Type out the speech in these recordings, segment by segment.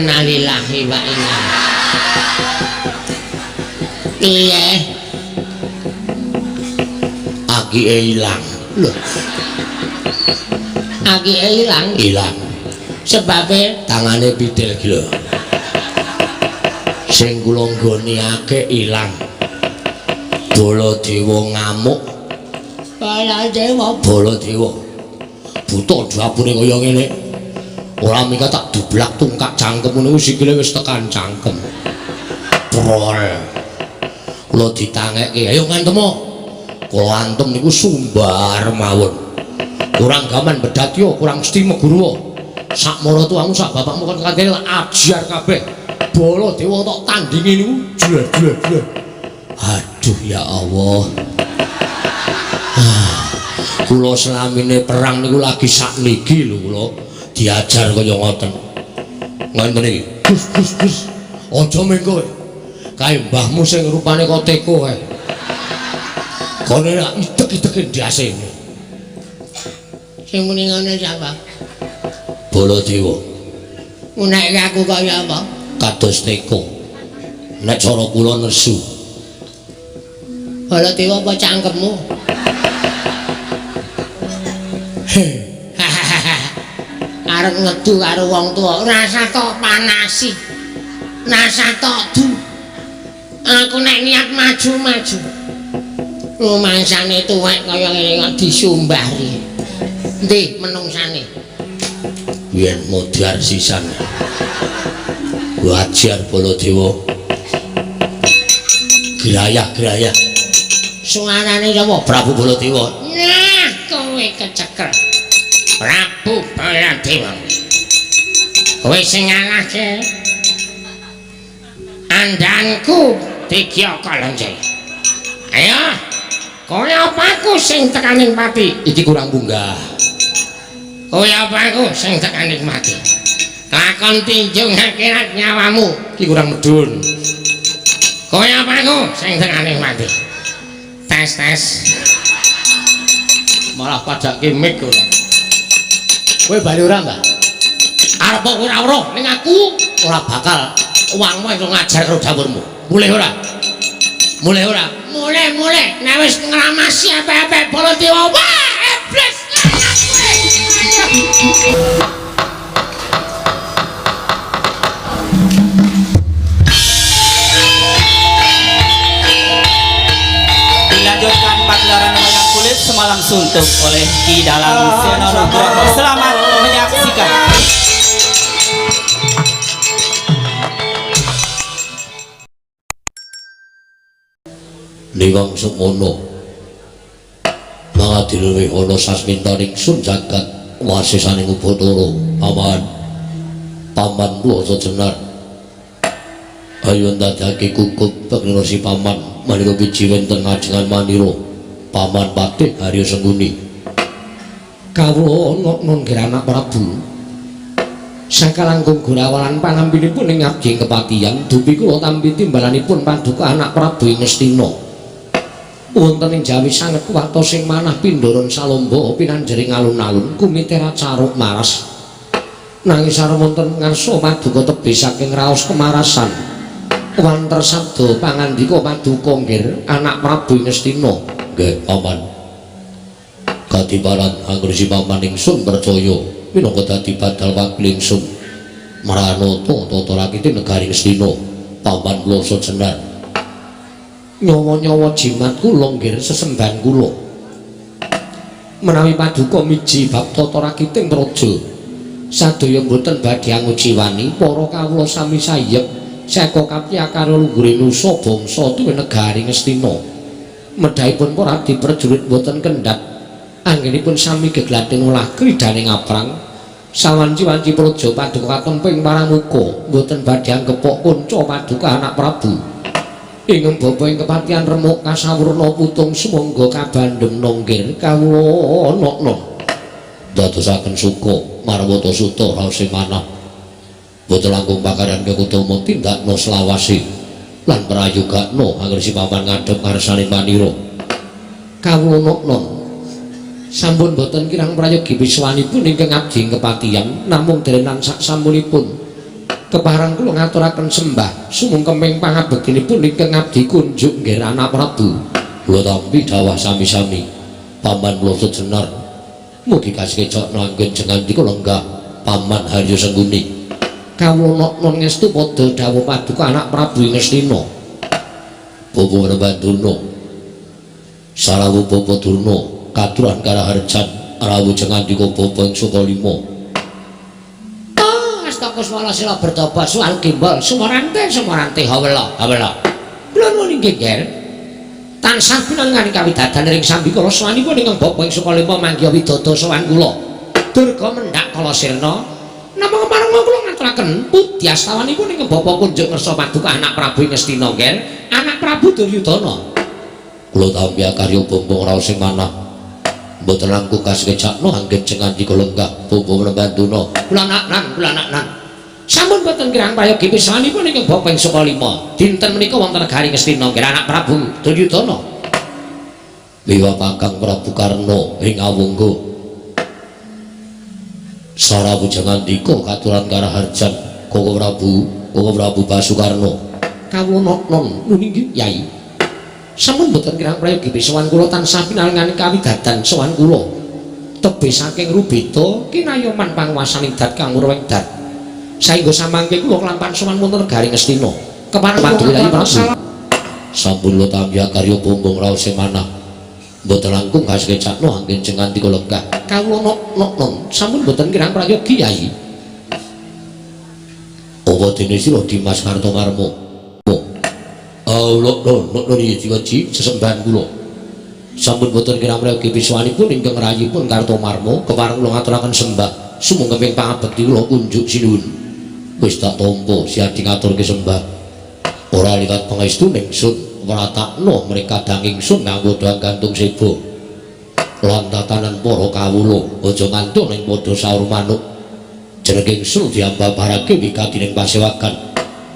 Innalillahi wa inna. Piye? Akike ilang. Lho. Akike ilang? Ilang. Sebabe tangane pitil iki lho. Sing kula nggoni akeh ilang. Baladewa ngamuk. Baladewa, Baladewa. Buta dapure kaya ngene. Ora mika tak dublak tungkak cangkem ngono sikile wis tekan cangkem. Prol. Kula ditangekke, ayo ngantemo. Kula antem niku sumbar mawon. Kurang gaman bedatya, kurang sesti meguru. Sak maratuwamu sak bapakmu kon kandhane tak ajar kabeh. Baladewa tok tandingi niku jler jler jler. Aduh ya Allah. Kula selamine perang niku lagi sakniki lho kula diajar kaya ngoten. Ngoten iki. Gus gus gus. Aja mengko. Kae mbahmu sing rupane kaya teko kae. Kono nek idek-ideke ndase. Sing muni ngono sapa? Baladewa. Unekke aku kaya apa? Kados teko. Nek cara kula nesu. Baladewa apa cangkemmu? Arep ngedu karo wong tuwa, rasa tok panasi. Rasa tok du. Aku nek niat maju-maju. Rumangsane tuwek kaya ngene kok disumbari. Endi menungsane? Yen modar sisan. Wajar Baladewa. Grayah-grayah. Suarane sapa? Prabu Baladewa. Nah, kowe kecekel. Prabu Baladewa. Kowe sing ngalahke andanku Digya Kalanjaya. Ayo, kowe apa aku sing tekaning pati? Iki kurang munggah. Kowe apa aku sing tekaning pati? Lakon tinjung akhirat nyawamu. Iki kurang medun. Kowe apa aku sing tekaning pati? Tes tes. Malah padake mic ora. Kowe bali ora, Mbah? Arep kowe ora weruh ning aku ora bakal wangmu iso ngajar karo dapurmu. Mulih ora? Mulih ora? Mulih, mulih. Nek wis ngramasi apik-apik Baladewa, wah, iblis. Dilanjutkan pagelaran wayang kulit semalam suntuk oleh Ki Dalang Seno Nugroho. Selamat menyaksikan. Niwang semono mangadilwe ana sasminta ningsun jagat wasisaning Ubatara. Paman, paman Blasa Jenar, ayo ndadake kukup peknira si paman manira biji wonten ngajengan manira paman Patih Harya Sengkuni. Kawula nun anak Prabu sakalangkung gurawalan panampinipun ing abdi kepatihan dupi kula tampi timbalanipun paduka anak Prabu ing Ngastina. Wonten ing Jawi sanget kuwatos sing manah pindharan salomba pinanjering alun-alun kumitera caruk maras. Nanging sareng wonten ngarsa paduka tebih saking raos kemarasan. Wanter sabda pangandika paduka nggir anak Prabu ing Ngastina. Nggih, paman. Kadiparan anggere si paman ingsun percaya minangka dadi badal wakil ingsun maranata tata rakite negari Ngastina. Paman Blasa Jenar. Nyawa-nyawa jimat kula nggir sesembahan kula. Menawi paduka miji bab tata rakiting praja sadaya mboten badhe anguciwani para kawula sami sayep seka kapya karo lunggure nusa bangsa tuwin negari Ngastina. Medhahipun para abdi prajurit mboten kendhat anggenipun sami geglating olah kridhaning aprang. Sawanci-wanci praja paduka katemping paramuka mboten badhe anggepok kunca paduka anak Prabu. Ing bapa ing kepatihan remuk kasawurna putung sumangga kabandhem nonggir kawula nokno. Dadosaken suka marwata suta raose manah. Boten langkung pakaryan kekutama tindakna selawase lan prayogakna anggere si paman ngadhep ngarsane manira. Kawula nokno sampun boten kirang prayogi wiswanipun ingkang abdi ing kepatihan namung derenan sak sampunipun. Kepareng kula ngaturaken sembah sumungkeming pangabektinipun ingkang abdi kunjuk nggih anak Prabu. Kula tampi dawah sami-sami. Paman kula sejenar. Mugi kasekecokna anggen jengandika lenggah Paman Haryo Sengkuni. Kawula non ngestu padha dawuh paduka anak Prabu Ngastina. Bapa Werabanduna. Sarawu Bapa Durna katuran karaharjan rawuh jengandika bapa ing Sukalima. Astaka sila bertobat sual gimbal sumarante sumarante hawela hawela. Kula nuwun inggih Ger. Tansah pinangan kawidadan ring sambikala sowanipun ingkang bapa ing Sukalima manggiha widada sowan kula. Durga mendhak kala sirna. Napa kepareng kula ngaturaken pudyastawanipun ingkang bapa kunjuk ngersa paduka anak Prabu Ngastina Ger, anak Prabu Duryudana. Kula tampi karya bombong raos sing manah. Mboten langkung kasekecakno anggen jengandika lenggah bapa Werabanduna. Kula naknan, kula naknan. Sampun boten kirang prayogi pisanipun ingkang bapa ing Sukalima. Dinten menika wonten negari Ngastina nggih anak Prabu Duryudana. Wiwa Kakang Prabu Karna ing Awangga. Sarawu jengandika katuran karaharjan Koko Prabu, Koko Prabu Basukarna. Kawula non nggih Yai. Sampun boten kirang prayogi pisowan kula tansah pinaringan kawidadan sowan kula. Tebih saking rubeda kinayoman panguwasaning dat kang wurwing dat. Saengga samangke kula klampan sowan wonten negari Ngastina. Kepareng paduka Yai Prabu. Sampun kula tampi karya bombong raos sing manah. Mboten langkung kasekecakno anggen jengandika lenggah. Kawula non sampun boten kirang prayogi Yai. Apa dene sira Dimas Kartomarmo? Allah non iki sesembahan kula. Sampun boten kirang prayogi pisowanipun ingkang rayipun Kartomarmo kepareng kula ngaturaken sembah sumungkeming pangabekti kula kunjuk sinuwun. Wis tak tampa siadi ngaturke sembah. Ora liwat pangestu ningsun wratakno mrikadang ingsun nganggo doang gantung seba. Lan tatanan para kawula aja ngantuk ning padha saur manuk. Jeneng ingsun diambabarake wigati ning pasewagan.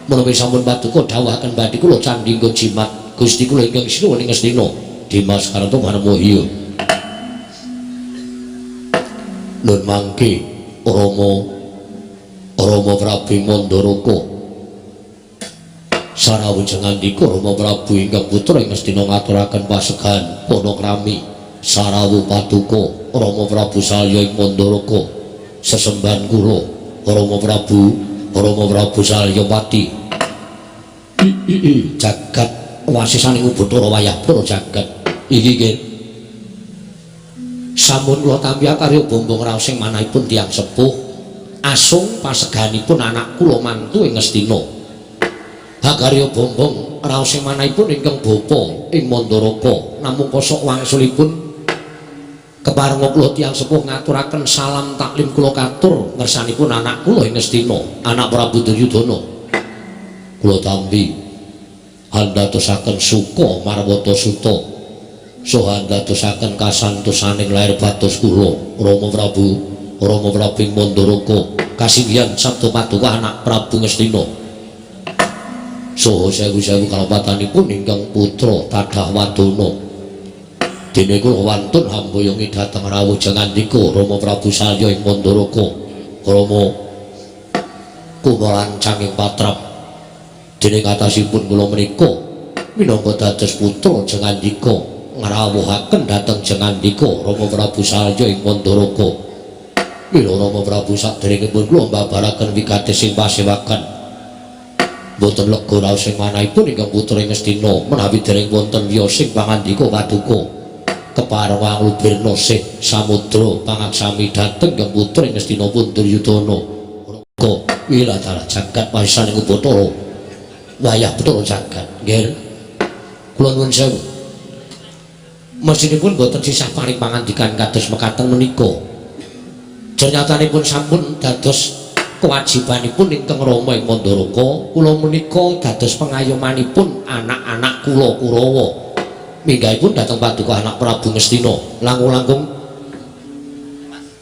Menawi sampun paduka dawuhaken badhe kula candhi nggo jimat Gusti kula ingkang sinuwun ing Ngastina Dimas Kartomarmo iya. Nun mangke Rama Prabu Mandaraka Sarawu jengandika Rama Prabu ingkang putra ing Ngastina ngaturaken pasegahan panakrami Sarawu paduka Rama Prabu Salya ing Mandaraka sesembahan kula Rama Prabu Salyapati. Jagat wasisaning Bathara wayah para jagat iki nggih. Sampun kula tampi karya bombong raos sing manahipun tiyang sepuh asung paseganipun anak kula mantu ing Ngastina. Hakarya bombong raos sing manahipun ingkang bapa ing Mandaraka namung kosok wangsulipun keparenga kula tiyang sepuh ngaturaken salam taklim kula katur ngersanipun anak kula ing Ngastina, anak Prabu Duryudana. Kula tampi handatosaken suka marwata suta saha handatosaken kasantosaning lair batos kula Rama Prabu ing Mandaraka kasinggihan sabda paduka anak Prabu Ngastina. Saha sewu-sewu kalepatanipun ingkang putra tadah wadana. Dene kula wantun hamboyongi dhateng rawuh jengandika Rama Prabu Salya ing Mandaraka. Rama kula lancang ing patrap. Dene katasipun kula menika minangka dados putra jengandika ngrawuhaken dhateng jengandika Rama Prabu Salya ing Mandaraka. Mila Rama Prabu saderengipun kula mbabaraken wigati sing pasewakan. Mboten lega raos sing manahipun ingkang putra ing Ngastina menawi dereng wonten wiyosing pangandika paduka. Kepareng anglubirna sih samudra pangaksami dhateng ingkang putra ing Ngastina pun Duryudana. Raka wilatara jagat wasisaning Bathara wayah Bathara jagat. Nggih. Kula nuwun sewu. Mesinipun boten sisah paring pangandikan kados mekaten menika. Jernyatanipun sampun dados kewajibanipun ingkang Rama ing Mandaraka, kula menika dados pengayomanipun anak-anak kula Kurawa. Minggahipun dhateng paduka anak Prabu Ngastina. Langkung-langkung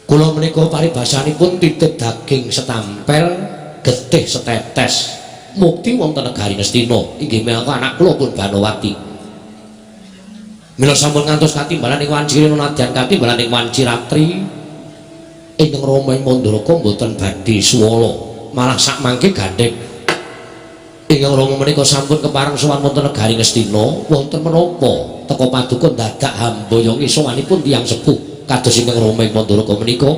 kula menika paribasanipun titip daging setampel, getih setetes. Mukti wonten negari Ngastina inggih minangka anak kula pun Banowati. Mila sampun ngantos katimbalan ing wanci nadyan katimbalan ing wanci ratri ingkang Rama ing Mandaraka mboten badhe suwala. Malah sak mangke gandheng. Ingkang Rama menika sampun kepareng sowan wonten negari Ngastina, wonten menapa teka paduka dadak hamboyongi sowanipun tiyang sepuh kados ingkang Rama ing Mandaraka menika.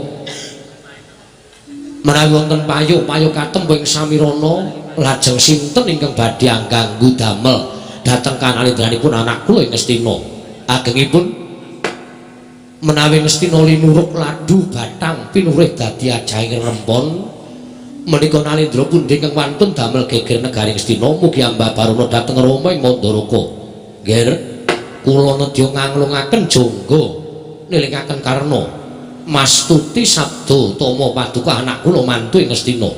Menawi wonten payuh-payuh katempo ing samirana, lajeng sinten ingkang badhe angganggu damel dhateng kanalindranipun anak kula ing Ngastina. Agengipun menawi Ngastina linuruk ladu batang pinurih dadi ajahing rempon menika Nalindra pundi ingkang wantun damel geger negari Ngastina mugi ambabarana dhateng Rama ing Mandaraka. Nggih, kula nedya nganglungaken jangga nilingaken karna mastuti sabda tama paduka anak kula mantu ing Ngastina.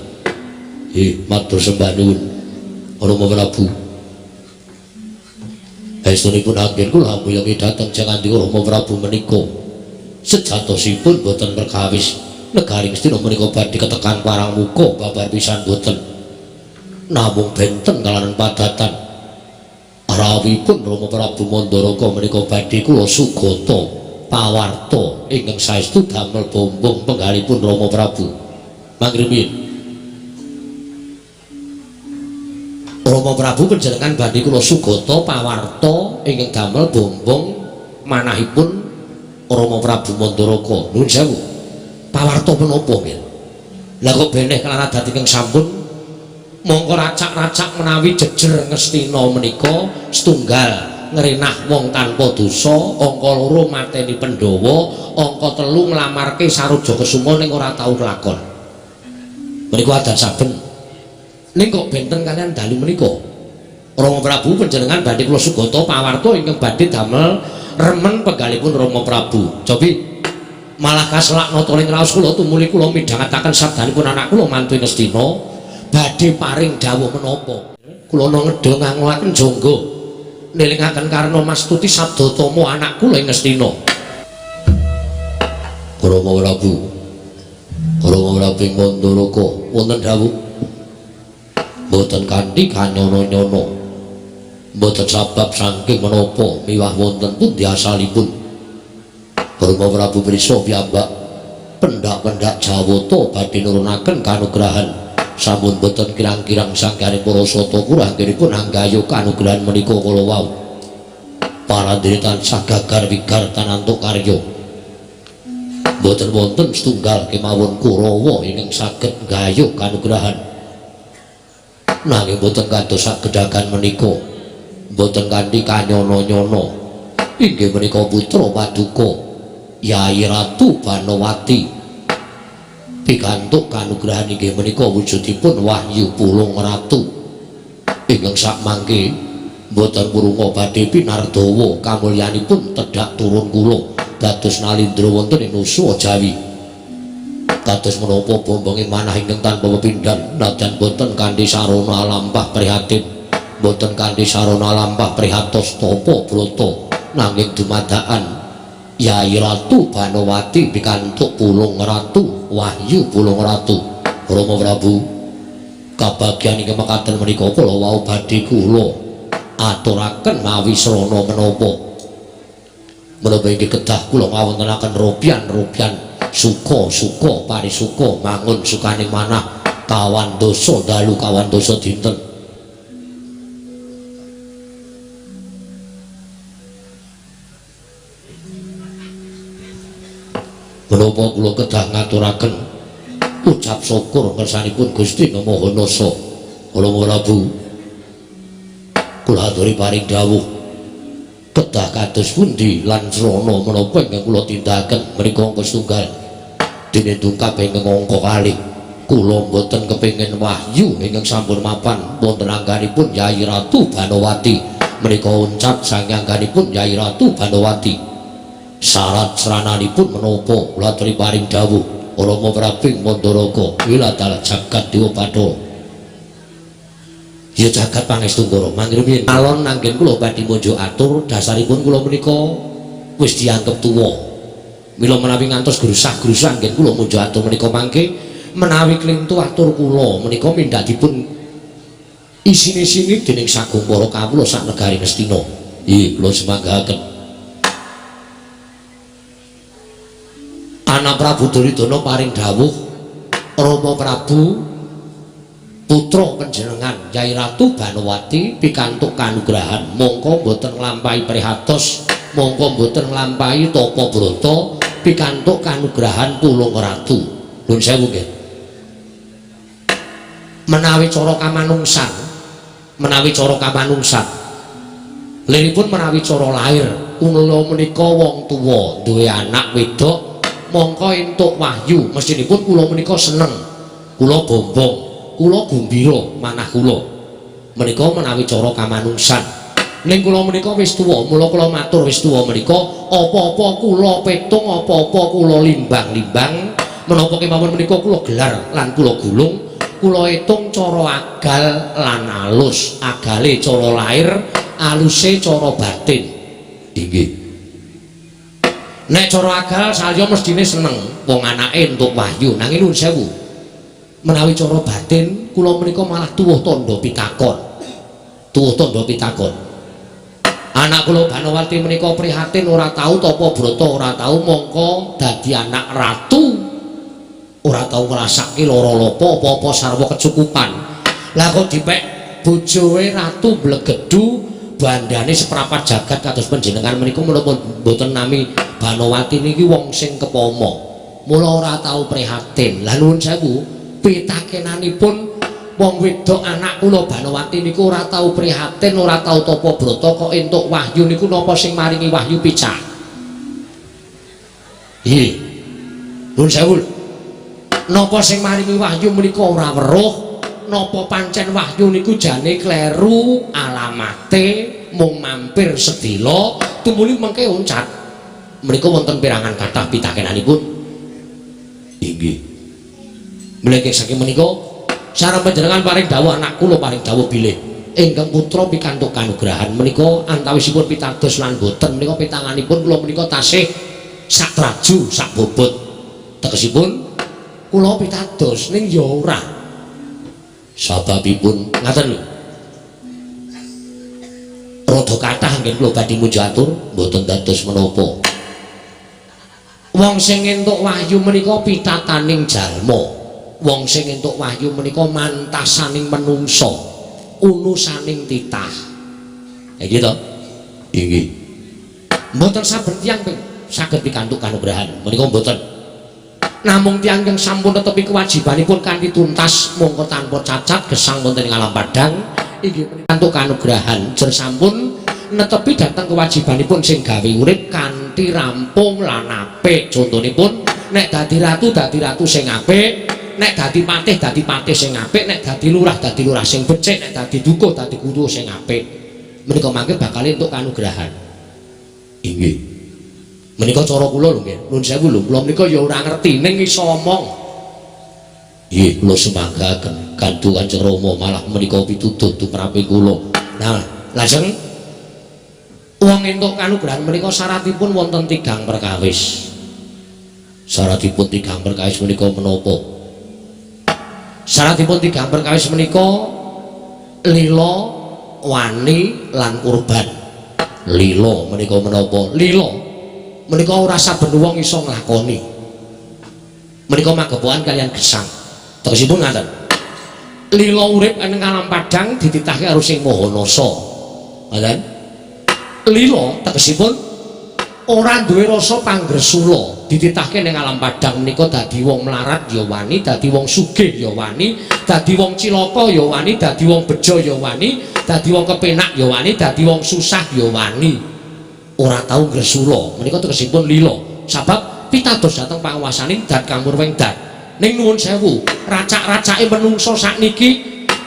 Nggih, matur sembah nuwun Rama Prabu. Estunipun anggen kula amboyongi dhateng jangandika Rama Prabu menika sejatosipun boten perkawis negari Ngastina menika badhe ketekan parang muka babar pisan boten, namung benten kalawan padatan rawuhipun Rama Prabu Mandaraka menika badhe kula sugata pawarta ingkang saestu damel bombong penggalipun Rama Prabu. Mangrimin Rama Prabu panjenengan badhe kula sugata pawarta ingkang damel bombong manahipun Rama Prabu Mandaraka. Nuwun sewu. Pawarta menapa nggih? Lah kok beneh kelan adat ingkang sampun mongko racak-racak menawi jejer Ngastina menika setunggal ngrenah wong tanpa dosa, angka loro mateni Pandhawa, angka telu nglamarke Saroja Kesuma ning ora tau kelakon. Menika adat saben. Ning kok benten kalian dalu menika Rama Prabu panjenengan badhe kula sugata pawarta ingkang badhe damel remen penggalipun Rama Prabu. Cobi malah kaselak nata ing raos kula tumuli kula midhangetaken sabdanipun anak kula mantu Ngastina badhe paring dawuh menapa. Kula ngedha ngangoaken jangga nilingaken karna mastuti sabda tama anak kula ing Ngastina. Rama Prabu, Rama Prabu Mandaraka wonten dawuh mboten kanthi kanyono-nyono, mboten sabab saking menapa miwah wonten pundi asalipun. Rama Prabu prisa piyambak pendak-pendak Jawata badhe nurunaken kanugrahan sampun boten kirang-kirang sanggane para sata kurangipun anggayu kanugrahan menika kala wau. Parandene tansah gagar wigar tanantuk karya. Mboten wonten setunggal kemawon Kurawa ingkang saged nggayuh kanugrahan. Nanging boten kados sagedagan menika, boten kanthi kanyono-nyono. Inggih menika putra paduka Yai Ratu Banowati pikantuk kanugrahan inggih menika wujudipun Wahyu Pulung Ratu ingkang sakmangke boten purunga badhe pinardawa kamulyanipun tedhak turun kula dados Nalindra wonten ing Nusa Jawi. Kados menapa bombonge manah ingkang tanpa pepindhan nadyan boten kanthi sarana lampah prihatin, boten kanthi sarana lampah prihatos tapa brata, nanging dumadakan Yai Ratu Banowati pikantuk Pulung Ratu Wahyu Pulung Ratu. Rama Prabu kabagyan ingkang mekaten menika kula wau badhe kula aturaken mawi srana menapa. Menapa inggih kedah kula ngawontenaken ropian-ropian suka-suka parisuka mangun sukaning manah kawan dosa dalu kawan dosa dinten. Menapa kula kedah ngaturaken ucap syukur ngersanipun Gusti Maha Nasa. Rama Prabu kula aturi paring dawuh kedah kados pundi lan srana menapa ingkang kula tindakaken menika angka setunggal dene dungkap ingkang angka kalih. Kula mboten kepengin wahyu ingkang sampun mapan wonten angganipun Yai Ratu Banowati menika uncat saking angganipun Yai Ratu Banowati. Syarat srananipun menapa kula aturi paring dawuh Rama Prabu Mandaraka wiladal jagat dewa Bathara. Ya jagat pangestu Ndara mangrimin alon anggen kula badhe munjuk atur dasaripun kula menika wis dianggep tuwa. Mila menawi ngantos grusah-grusah anggen kula munjuk atur menika mangke menawi klintu atur kula menika mindhak dipun isini-sini dening sagung para kawula sak negari Ngastina. Nggih kula semanggaken. Anak Prabu Duryudana paring dawuh Rama Prabu Putra panjenengan Yai Ratu Banowati pikantuk kanugrahan, mongko mboten nglampahi prihatos, mongko mboten nglampahi tapa brata, pikantuk kanugrahan tulung ratu. Nuwun sewu nggih. Menawi cara kamanungsan, menawi cara kamanungsan, liripun menawi cara lahir, kula menika wong tuwa duwe anak wedok, mongko entuk wahyu, mestinipun kula menika seneng, kula bombong, kula gumbira manah kula. Menika menawi cara kamanungsan. Ning kula menika wis tuwa, mula kula matur wis tuwa menika apa-apa kula petung, apa-apa kula limbang-limbang, menapa kemawon menika kula gelar lan kula gulung, kula etung cara agal lan alus, agale cara lahir, aluse cara batin. Inggih. Nek cara agal salya mestine seneng wong anake entuk wahyu, nanging nuwun sewu. Menawi cara batin kula menika malah tuwuh tandha pitakon. Tuwuh tandha pitakon. Anak kula Banowati menika prihatin ora tau tapa brata, ora tau mongko dadi anak ratu. Ora tau ngrasake lara lapa apa-apa sarwa kecukupan. Lah kok dipek bojoe ratu mblegedu bandane seprapat jagat kados panjenengan menika menapa mboten nami Banowati niki wong sing kepama. Mula ora tau prihatin. Lah nuwun sewu, pitakenanipun wong wedok anak kula Banowati niku ora tau prihatin, ora tau tapa brata kok entuk wahyu niku napa sing maringi wahyu picak? Nggih. Nuwun sewu. Napa sing maringi wahyu menika ora weruh? Napa pancen wahyu niku jane kleru alamate mung mampir sedela tumuli mengke oncat? Menika wonten perangan kathah pitakenanipun. Inggih. Mleke saking menika sareng panjenengan paring dawuh anak kula paring dawuh bilih ingkang putra pikantuk kanugrahan menika antawisipun pitados lan boten menika pitanganipun kula menika tasih sak traju sak bobot. Tegesipun kula pitados ning ya ora. Sababipun ngaten lho. Rada kathah nggih kula badhe mujatur mboten dados menapa. Wong sing entuk wahyu menika pitataning jalma. Wong sing entuk wahyu menika mantasaning menungsa, unusaning titah. Ya gitu. Inggih. Mboten saben tiyang saged pikantuk kanugrahan menika mboten. Namung tiyang kang sampun netepi kewajibanipun kanthi tuntas mongko tanpa cacat gesang wonten ing alam padhang inggih pikantuk kanugrahan. Jer sampun netepi dhateng kewajibanipun sing gawe urip kanthi rampung lan apik. Contonipun nek dadi ratu sing apik, nek dadi patih dadi patih sing apik, nek dadi lurah dadi lurah sing becik, nek dadi dukuh dadi dukuh sing apik. Menika mangke bakal entuk kanugrahan. Inggih. Menika cara kula lho nggih. Nuwun sewu lho, kula menika ya ora ngerti ning iso omong. Nggih, kula sumanggaken kanthi Kanjeng Rama malah menika pituduh tumrape kula. Nah, lajeng wong entuk kanugrahan menika syaratipun wonten tigang perkawis. Syaratipun tigang perkawis menika menapa? Syaratipun tigang perkawis menika lila, wani lan kurban. Lila menika menapa? Lila menika ora saben wong iso nglakoni. Menika magepokan kaliyan gesang. Tegesipun ngaten. Lila urip ing alam padhang dititahke karo Sing Maha Nasa. Ngaten. Lila tegesipun ora duwe rasa panggresula, dititahke ning alam padhang menika dadi wong melarat ya wani, dadi wong sugih ya wani, dadi wong cilaka ya wani, dadi wong bejo ya wani, dadi wong kepenak ya wani, dadi wong susah ya wani. Ora tau ngresula. Menika tegesipun lila. Sabab pitados dhateng panguwasaning dat kamurweng dat. Ning nuwun sewu, racak-racake menungsa sakniki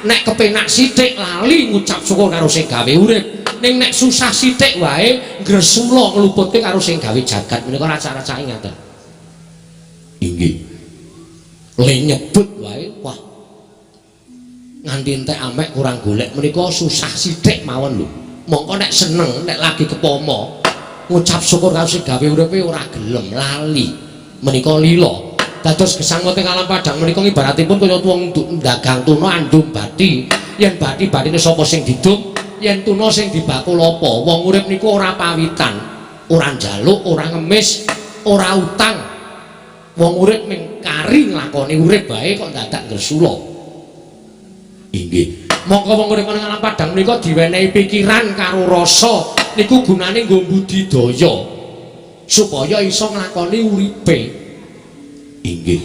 nek kepenak sithik lali ngucap syukur karo sing gawe urip. Ning nek susah sithik wae ngresula ngluputke karo sing gawe jagat. Menika racak-racake ngaten. Inggih. Le nyebut wae, wah. Nganti entek amek kurang golek menika susah sithik mawon lho. Mongko nek seneng, nek lagi kepama ngucap syukur karo sing gawe uripe ora gelem lali. Menika lila. Dados gesang wonten alam padhang menika ibaratipun kaya wong dagang tuna andum bathi. Yen bathi-bathine sapa sing didum, yen tuna sing dibakul apa? Wong urip niku ora pawitan, ora njaluk, ora ngemis, ora utang. Wong urip mung kari nglakoni urip bae kok dadak ngresula. Inggih. Mongko wong urip ing alam padhang menika diwenehi pikiran karo rasa niku gunane nggo budidaya supaya iso nglakoni uripe. Inggih.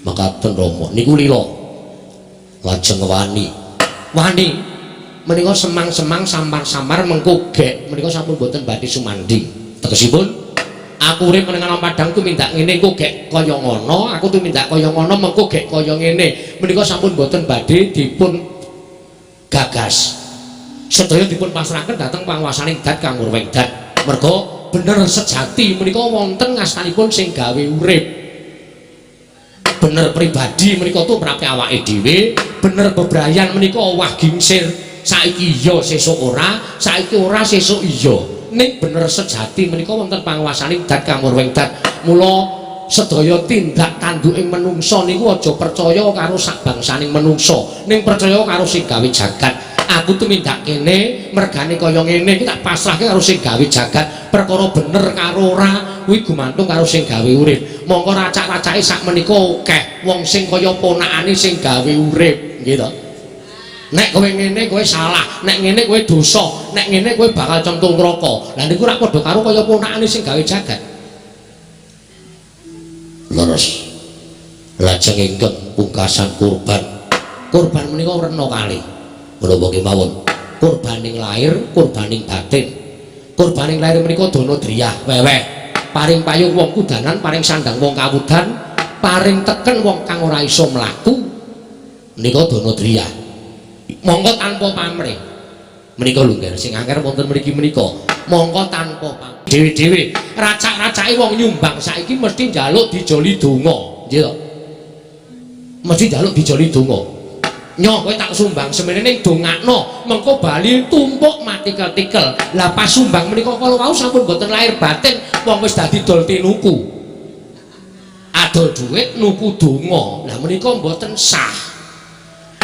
Mekaten Rama niku lila. Lajeng wani. Wani menika semang-semang samar-samar mengko gek menika sampun boten badhe sumandhing. Tegesipun aku urip ning alam padhang tumindak ngene engko gek kaya ngono, aku tumindak kaya ngono mengko gek kaya ngene. Menika sampun boten badhe dipun gagas. Sedaya dipun pasrahaken dhateng panguwasaning Dat Kang Murweng Dat. Merga bener sejati menika wonten ngastanipun sing gawe urip. Bener pribadi menika tumrape awake dhewe, bener bebrayan menika owah gingsir. Saiki iya sesuk ora, saiki ora sesuk iya. Ning bener sejati menika wonten panguwasaning Dat Kang Murweng Dat. Mula sedaya tindak tanduking menungsa niku aja percaya karo sak bangsaning menungsa, ning percaya karo sing gawe jagat. Aku tumindak kene mergane kaya ngene iki tak pasrahke karo sing gawe jagat. Perkara bener karo ora kuwi gumantung karo sing gawe urip. Mongko racak-racake sak menika akeh wong sing kaya ponakane sing gawe urip, nggih to. Nek kowe ngene kowe salah, nek ngene kowe dosa, nek ngene kowe bakal cemplung neraka. Lah niku rak padha karo kaya ponakane sing gawe jagat. Leres. Lajeng ingkang pungkasan kurban. Kurban menika werna kalih. Menapa kemawon? Kurbaning lahir, kurbaning batin. Kurbaning lahir menika dana driyah weweh. Paring payung wong kudanan, paring sandang wong kawudan, paring teken wong kang ora iso mlaku. Menika dana driyah. Monggo tanpa pamrih. Menika lho nggih sing angker wonten mriki menika. Monggo tanpa pamrih. Dhewe-dhewe racak-racake wong nyumbang saiki mesti njaluk dijoli donga, nggih to? Mesti njaluk dijoli donga. Nyoh kowe tak sumbang semene ning dongakno, mengko bali tumpuk matikel-tikel. Lah pas sumbang menika kala wau sampun boten lahir batin, wong wis dadi dol tinuku. Adol dhuwit nuku donga. Lah menika mboten sah.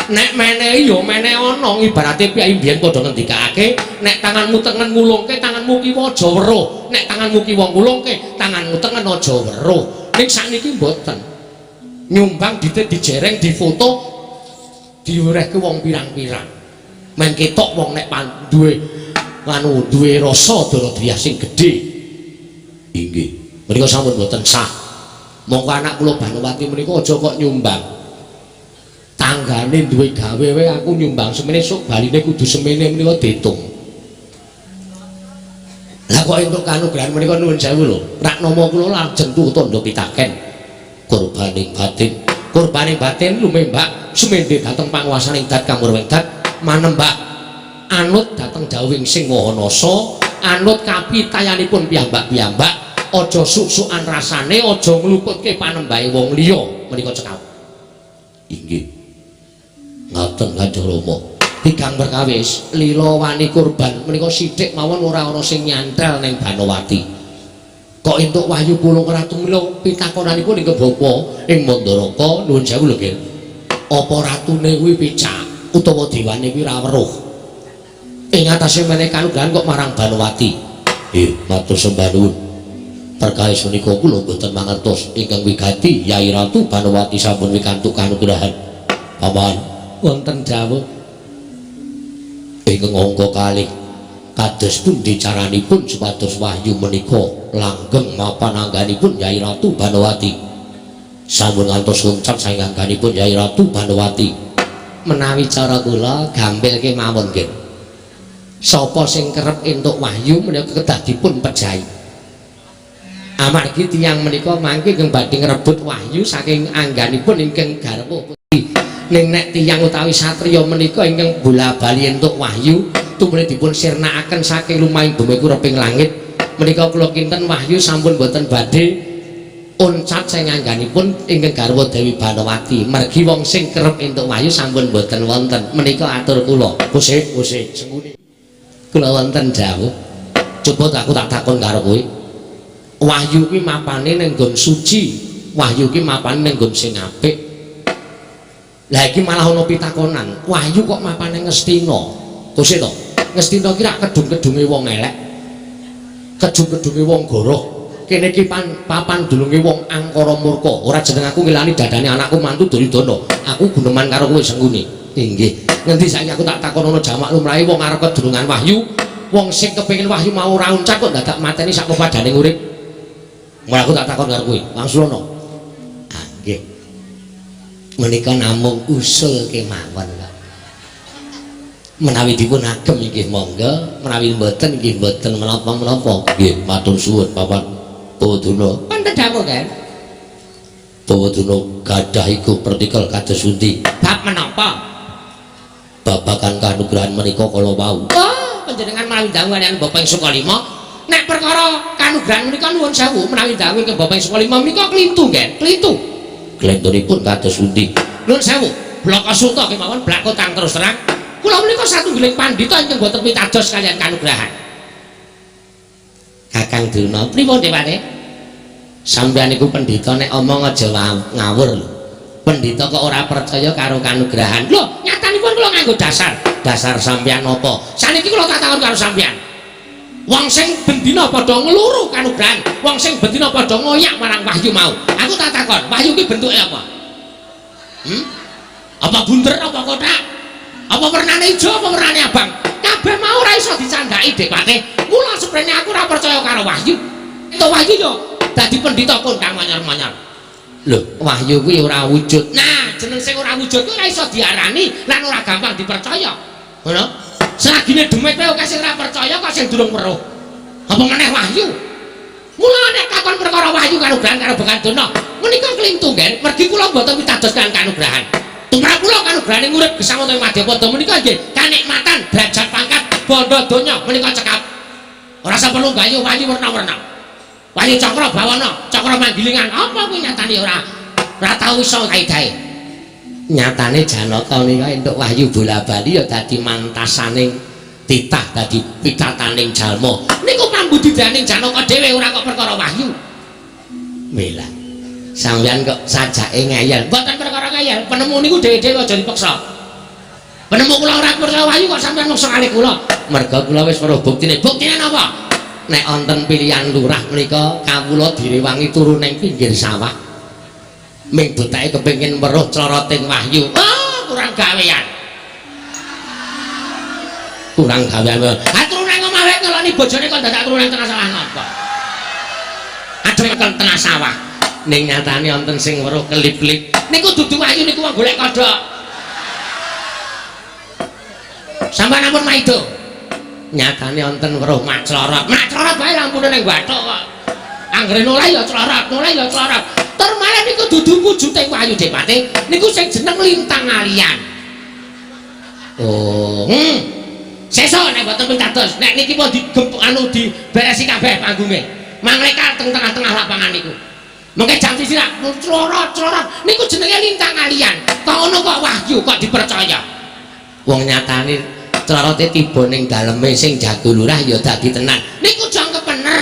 Nek menehi ya meneh ana, ibarate piyai mbiyen padha ngendikake, nek tanganmu tengen ngulungke, tanganmu kiwa aja weruh. Nek tanganmu kiwa ngulungke, tanganmu tengen aja weruh. Ning sakniki mboten. Nyumbang ditit dijereng difoto diwerehke wong pirang-pirang. Men ketok wong nek duwe anu duwe rasa dana driyah sing gedhe. Inggih. Menika sampun mboten sah. Mongko anak kula Banowati menika aja kok nyumbang. Tanggane duwe gawe wae aku nyumbang semene sok baline kudu semene menika diitung. Lah kok entuk kanugrahan menika nuwun sewu lho. Rak nama kula lajeng tandha pitaken. Kurbaning batin. Kurbaning batin lumembak sumendhe dhateng panguwasaning Dat Kamurweng Dat manembak anut dhateng dawuhing Sing Maha Nasa, anut kapitayanipun piyambak-piyambak, aja suk-sukan rasane, aja ngluputke panembahe wong liya menika cekap. Inggih. Ngaten Kanjeng Rama. Tigang perkawis lila wani kurban menika sithik mawon ora ana sing nyantel ning Banowati. Kok entuk wahyu pulung ratu mila pitakonanipun ingkang bapa ing Mandaraka nuwun sewu lho nggih. Apa ratune kuwi picak utawa dewane kuwi ra weruh? Ing atase meneh kanugrahan kok marang Banowati. Matur sembah nuwun. Perkawis menika kula mboten mangertos ingkang wigati Yai Ratu Banowati sampun wikantuk kanugrahan. Paman wonten dawuh ingkang angka kalih kados pundi caranipun supados wahyu menika langgeng mapan angganipun Yai Ratu Banowati. Sampun ngantos loncat saking angganipun Yai Ratu Banowati. Menawi cara kula gampil kemawon nggih. Sapa sing kerep entuk wahyu menika kedah dipun pejahi. Amargi tiyang menika mangke ingkang badhe ngrebut wahyu saking angganipun ingkang garwa putri. Ning nek tiyang utawi satriya menika ingkang bola-bali entuk wahyu tumrih dipun sirnakaken saking lumahing bumi kureping langit menika kula kinten wahyu sampun boten badhe oncat sing angganipun ingkang garwa Dewi Banowati. Mergi wong sing kerep entuk wahyu sampun boten wonten. Menika atur kula. Kusik, kusik, sengkuni. Kula wonten dawuh. Coba aku tak takon karo kowe. Wahyu kuwi mapane ning nggon suci, wahyu kuwi mapane ning nggon sing apik. Lah iki malah ana pitakonan, wahyu kok mapane Ngastina? Kusik to? Ngastina ki rak kedung-kedunge wong elek. Kedung-kedunge wong goroh. Kene iki papan dulunge wong angkara murka. Ora jeneng aku ngilani dadane anakku mantu Duryudana. Aku guneman karo kowe Sengkuni. Inggih. Ngendi saiki aku tak takonono jamak lumrahe wong arep kedurungan wahyu, wong sing kepengin wahyu mau ora uncat kok dadak mateni sak pepadane urip. Mula aku tak takon karo kowe, wangsulono. Ah, nggih. Menika namung usul kemawon kok. Menawi dipun agem inggih monggo, menawi mboten inggih mboten menapa-menapa. Nggih, matur suwun Bapak Bawaduna. Wonten dawuh, Ken. Bawaduna gadah iku pertikel kados pundi? Bab menapa? Babagan kanugrahan menika kala wau. Oh, panjenengan menawi dawuh kaliyan Bapak ing Sukalima, nek perkara kanugrahan menika nuwun sewu menawi dawuh ing Bapak ing Sukalima menika klintu, Ken. Klintu. Klintunipun kados pundi? Nuwun sewu, Blaka Suta kemawon blakotang terus terang. Kula menika satunggiling pandhita ingkang boten pitados kaliyan kanugrahan. Kakang Durna, pripun Dewate? Sampeyan niku pendhita nek omong aja ngawur lho. Pendhita kok ora percaya karo kanugrahan. Lho, nyatanipun kula nganggo dasar. Dasar sampeyan apa? Saniki kula tak takon karo sampeyan. Wong sing bendina padha ngluru kanugrahan, wong sing bendina padha ngoyak marang wahyu mau. Aku tak takon, wahyu ki bentuke apa? Hmm? Apa bunder apa kotak? Apa wernane ijo apa wernane abang? Kabeh mau ora iso dicandhaki Depate. Mula seprene aku ora percaya karo wahyu. Entuk wahyu yo dadi pendhita kondang manyar-manyar. Lho, wahyu kuwi ora wujud. Nah, jeneng sing ora wujud kuwi ora iso diarani lan ora gampang dipercaya. Ngono? Selagine demit wae akeh sing ora percaya kok sing durung weruh. Apa meneh wahyu? Mula nek takon perkara wahyu kanugrahan karo Bekan Durna, menika klintu, Ngen. Mergi kula mboten pitados kaliyan kanugrahan. Tumrap kula kanugrahane urip gesang wonten madyapada menika nggih kanikmatan derajat pangkat bondo donya menika cekap. Ora usah perlu gayu wahyu werna-werna. Wahyu cakra bawana, cakra manggilingan, apa kuwi nyatane ora tau iso kaidahe. Nyatane Janaka nika entuk wahyu bola-bali ya dadi mantasaning titah, dadi pitataning jalma. Niku pambudidayaning Janaka dhewe ora kok perkara wahyu. Mila. Sampeyan kok sajake ngeyel. Mboten perkara ngeyel, penemu niku dhewe-dhewe aja dipeksa. Penemu kula ora percaya wahyu kok sampeyan meksa kalih kula. Merga kula wis weruh buktine. Buktine napa? Nek wonten pilihan lurah menika kawula direwangi turu ning pinggir sawah. Ming betake kepengin weruh cloroting wahyu. Oh, kurang gawean. Kurang gawean. Ha turu nang omah wae ngeloni bojone kok dadak turu nang tengah sawah napa? Adem teng tengah sawah. Ning nyatane wonten sing weruh kelip-kelip. Niku dudu wahyu niku wong golek kodhok. Sampeyan ampun maido. Nyatane wonten weruh mak clorot. Mak clorot wae lampune ning bathuk kok. Anggere noleh ya clorot, noleh ya clorot. Tur malah niku dudu wujute wahyu Depate, niku sing jeneng lintang alian. Oh. Sesuk nek mboten pitados, nek niki pun digempuk anu diberesi kabeh panggunge. Manglekar teng tengah-tengah lapangan niku. Mengke jam 1 lak clorot-clorot niku jenenge lintang alian. Kok ngono kok wahyu kok dipercaya? Wong nyatane clorote tiba ning daleme sing jago lurah ya dadi tenan. Niku jangkep bener.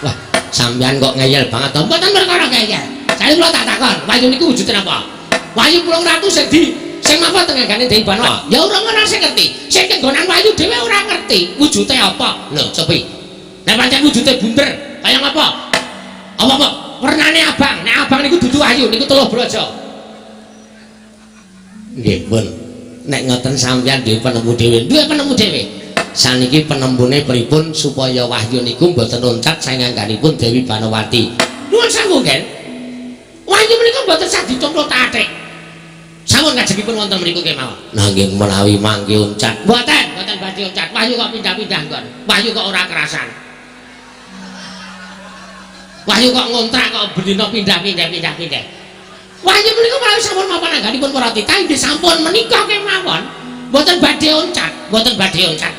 Wah, sampeyan kok ngeyel banget to. Mboten perkara ngeyel. Saiki kula tak takon, wahyu niku wujude napa? Wahyu 800 sing di sing napa teng anggane Dewi Bana? Ya ora ana sing ngerti. Sing kenggonan wahyu dhewe ora ngerti wujude apa. Lho, cobi. Nek pancen wujude bunder, kaya ngapa? Apa-apa? Wernane abang. Nek abang niku dudu wahyu, niku teluh braja. Nggih, pun. Nek ngoten sampeyan duwe penemu dhewe. Duwe penemu dhewe. Saniki penembune pripun supaya wahyu niku mboten loncat saking angganipun Dewi Banowati. Nuwun sewu, Gen. Wahyu menika mboten sah dicomplot athik. Sampun kajengipun wonten mriku kemawon. Nanging menawi mangke uncat. Mboten, mboten badhe uncat. Wahyu kok pindah-pindah nggon. Wahyu kok ora kerasan. Wahyu kok ngontrak kok bendina pindah-pindah pindah-pindah. Wahyu menika menawi sampun mapan angganipun para titah inggih sampun menika kemawon. Mboten badhe uncat, mboten badhe uncat.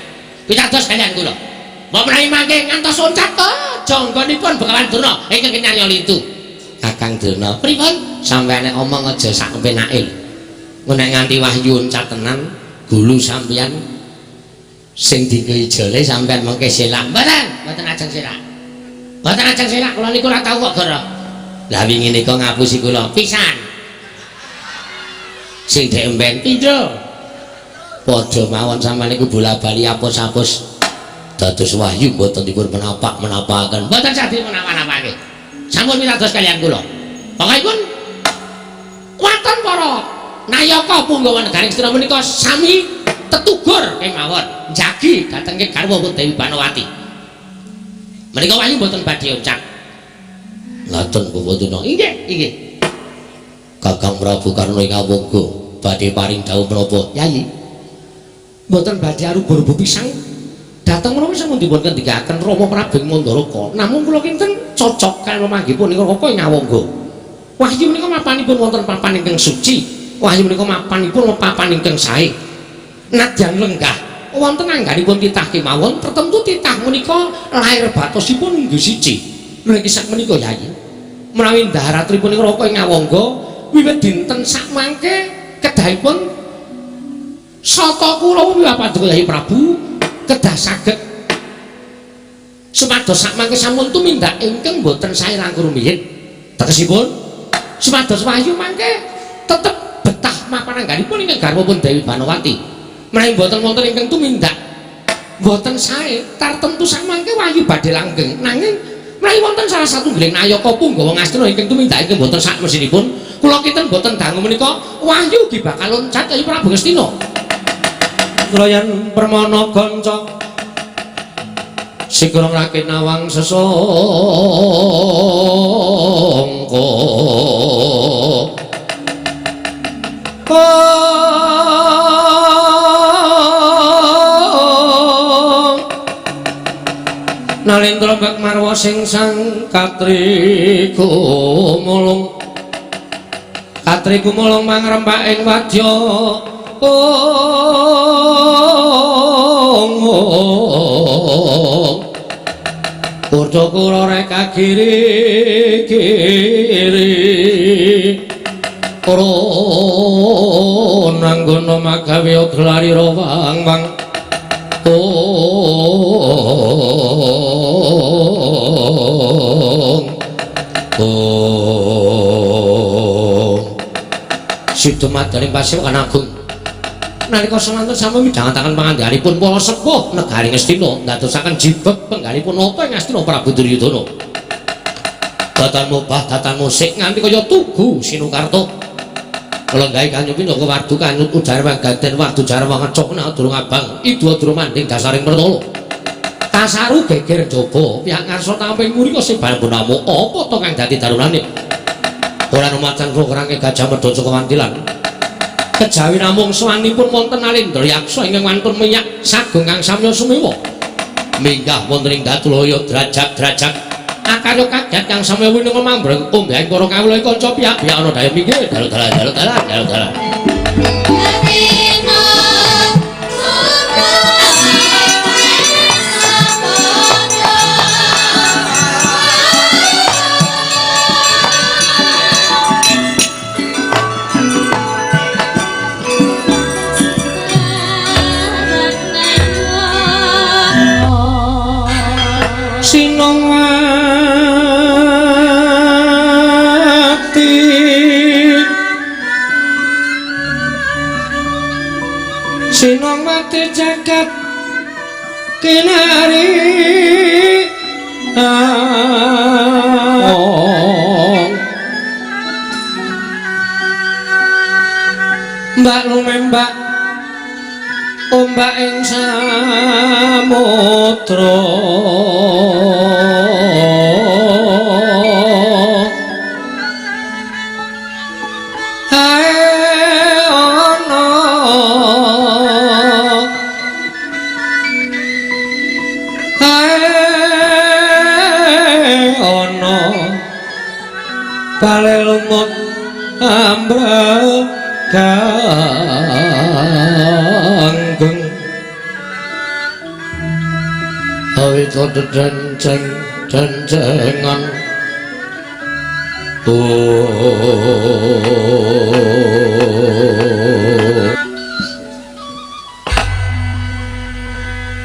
Pitados kaliyan kula. Mbok menawi mangke ngantos uncat to jangganipun Begawan Durna ingkang kinarya lintu. Kakang Durna, pripun? Sampeyan nek omong aja sak kepenake. Nek nganti wahyu uncat tenan, gulu sampeyan sing dienggo ijole sampeyan mengke selak. Mboten, mboten ajeng selak. Mboten ajeng selak, kula niku ora tau kok goro. Lah wingi nika ngapusi kula pisan. Sing dek emben pindho. Padha mawon sampeyan niku bola-bali apus-apus. Dados wahyu mboten dipun menapak-menapakaken. Mboten sah dimenapa-napake. Sampun pitados kaliyan kula. Pokokipun waton para Nayaka punggawa negari Ngastina menika sami tetugur kemawon njagi dhateng garwa Dewi Banowati. Menika Wahyu mboten badhe oncat. Ngaten Bapak. Inggih, inggih. Kakang Prabu Karna ing Awangga badhe paring dawuh menapa? Yayi. Mboten badhe aruba-ruba pisang. Dhateng menapa sampun dipun kendikaken Rama Prabu Mandaraka. Namung kula kinten cocok kaliyan memanggihipun ing Raka ing Awangga. Wahyu menika mapanipun wonten papan ingkang suci. Wahyu menika mapanipun papan ingkang sae. Nadyan lenggah wonten angganipun titah kemawon tertentu titah menika lair batosipun inggih siji. Niki sak menika Yayi. Menawi ndaharatripun ing Raka ing Awangga wiwit dinten sakmangke kedahipun sata kula wiwit paduka Yayi Prabu kedah saged supados sakmangke sampun tumindak ingkang boten sae langkung rumiyin. Tegesipun supados Wahyu mangke tetep betah mapan angganipun ingkang garwapun Dewi Banowati. Menawi boten wonten ingkang tumindak boten sae tartemtu sakmangke Wahyu badhe langgeng. Nanging menawi wonten salah satunggiling nayaka punggawa Ngastina ingkang tumindak ingkang boten sakmesinipun kula kinten boten dangu menika Wahyu ugi bakal loncat kaya Prabu Ngastina. Krayan permana kanca sigra ngrakit nawang sesangka. Nalendra bak marwa sing sang katri gumulung katri gumulung mangrempak ing wadya. Kurca kula reka kiri kiri ora nanggono magawe glari rawang wang. Sido madaning Pasewokan Agung nalika semanten sampun midhangetaken pangandhanipun para sepuh negari Ngastina ndadosaken jibeg penggalipun nata ing Ngastina Prabu Duryudana. Datan mubah datan musik nganti kaya tugu Sinukarta. Lenggahe kanyupi naga wardu kanyut ujar wanggaden wardu jarwa ngecokna durung abang idu durung manding dasaring pertala. Kasaru geger jaba pihak ngarsa tamping murika sebar bonamu apa to kang dadi darunane. Ora macan rangke gajah medha saka wantilan. Kejawi namung sowanipun wonten Nalendra Yaksa ingkang wantun minyak sagung kang samya sumewa. Minggah wonten ing Datulaya drajak-drajak akarya kaget kang samya winenga mambreng ombyaing para kawula kanca pihak-pihak ana daya minggir dalu-dalan dalu-dalan dalu-dalan. Sinongwati jagat kinari Mbak lumembak ombak ing samudra. Bale lumut ambrek ganggeng awit dedenceng dencengan.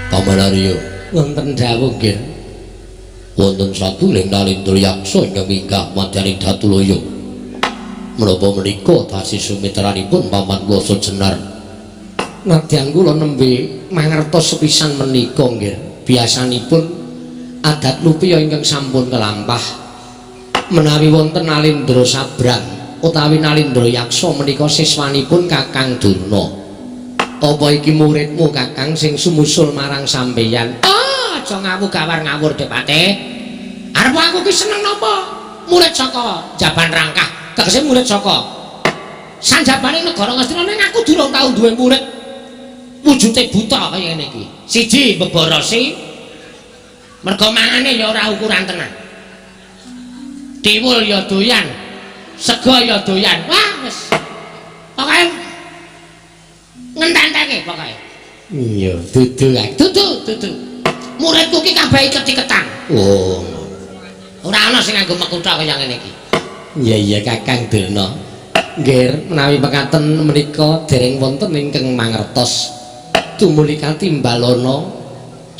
Paman Arya wonten dawuh nggih. Wonten sabuling Nalendra Yaksa ingkang minggah madyaning Datulaya. Menapa menika tasih sumitranipun Paman Klasa Jenar? Nadyan kula nembe mangertos sepisan menika nggih. Biasanipun adat lupiya ingkang sampun kelampah menawi wonten Nalendra sabrang utawi Nalindra Yaksa menika siswanipun Kakang Durna. Apa iki muridmu Kakang sing sumusul marang sampeyan? Ah, aja ngawu gawar ngawur Depate. Arep aku ki seneng napa? Murid saka Jaban Rangkah, tegese murid saka sanjabane negara Ngastina, ning aku durung tau duwe murid wujude buta kaya ngene iki. Siji beborosi mergo mangane ya ora ukuran tenan. Tiwul ya doyan, sega ya doyan. Wah, wis. Pokoke ngententeke pokoke. Iya, dudu ae. Dudu, dudu. Muridku ki kabeh iket-iketan. Oh. Ora ana sing nganggo mekutha kaya ngene iki. Iya iya Kakang Durna. Nggih, menawi mekaten menika dereng wonten ingkang mangertos. Tumuli katimbalana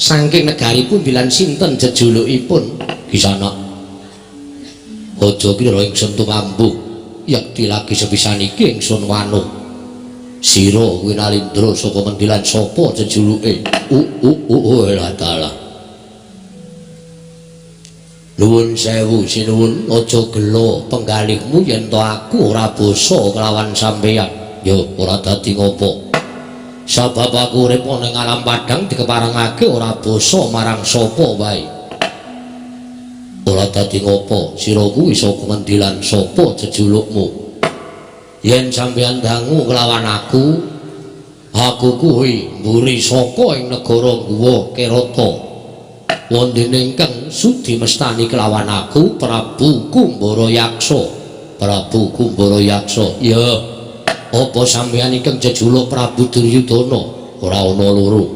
saking negari pundi lan sinten jejulukipun? Kisana. Aja kira ingsun tumambu, yekti lagi sepisan iki ingsun wanuh. Sira kuwi Nalindra saka ngendi lan sapa jejuluke? La dalah. Nuwun sewu sinuwun, aja gela penggalihmu yen to aku ora basa kelawan sampeyan. Ya ora dadi ngopo. Sabab aku urip ana ing alam padhang dikeparengake ora basa marang sapa wae. Ora dadi ngopo, sira kuwi saka ngendi lan sapa jejulukmu? Yen sampeyan dangu kelawan aku, aku kuwi mburi saka ing negara Guwa Kerata. Wondene ingkang sudi mestani kelawan aku Prabu Kumbara Yaksa. Prabu Kumbara Yaksa. Ya, apa sampeyan ingkang jejuluk Prabu Duryudana? Ora ana loro.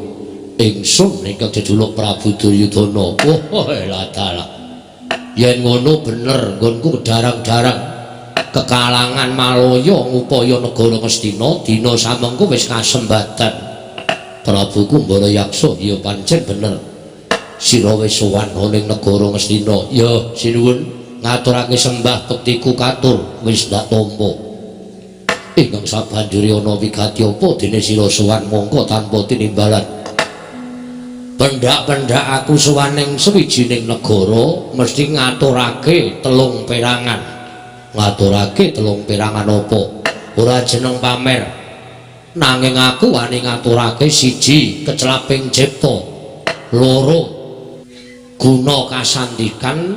Ingsun ingkang jejuluk Prabu Duryudana. Oh, la dalah. Yen ngono bener nggonku kedarang-darang kekalangan Malaya ngupaya negara Ngastina dina samengko wis kasembatan. Prabu Kumbara Yaksa, ya pancen bener. Sira wis sowan ana ing negara Ngastina. Ya, sinuwun ngaturake sembah bektiku katur wis ndak tampa. Ingkang sabanjure ana wigati apa dene sira sowan mongko tanpa tinimbalan. Pendak-pendak aku sowan ing sawijining negara mesti ngaturake telung perangan. Ngaturake telung perangan apa? Ora jeneng pamer. Nanging aku wani ngaturake siji kecelaping cipta, loro guna kasandikan,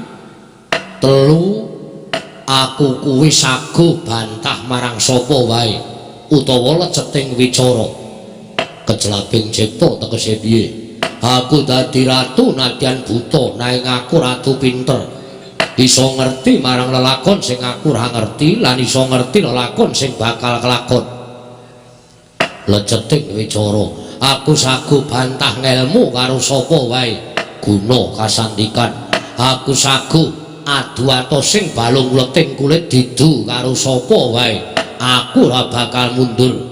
telu aku kuwi sago bantah marang sapa wae utawa leceting wicara. Kecelaping cipta tegese piye? Aku dadi ratu nadyan buta, nanging aku ratu pinter, iso ngerti marang lelakon sing aku ora ngerti lan iso ngerti lelakon sing bakal kelakon. Leceting wicara, aku sago bantah ngelmu karo sapa wae. Guna kasandikan, aku sago adu atos sing balung leting kulit didu karo sapa wae, aku ora bakal mundur.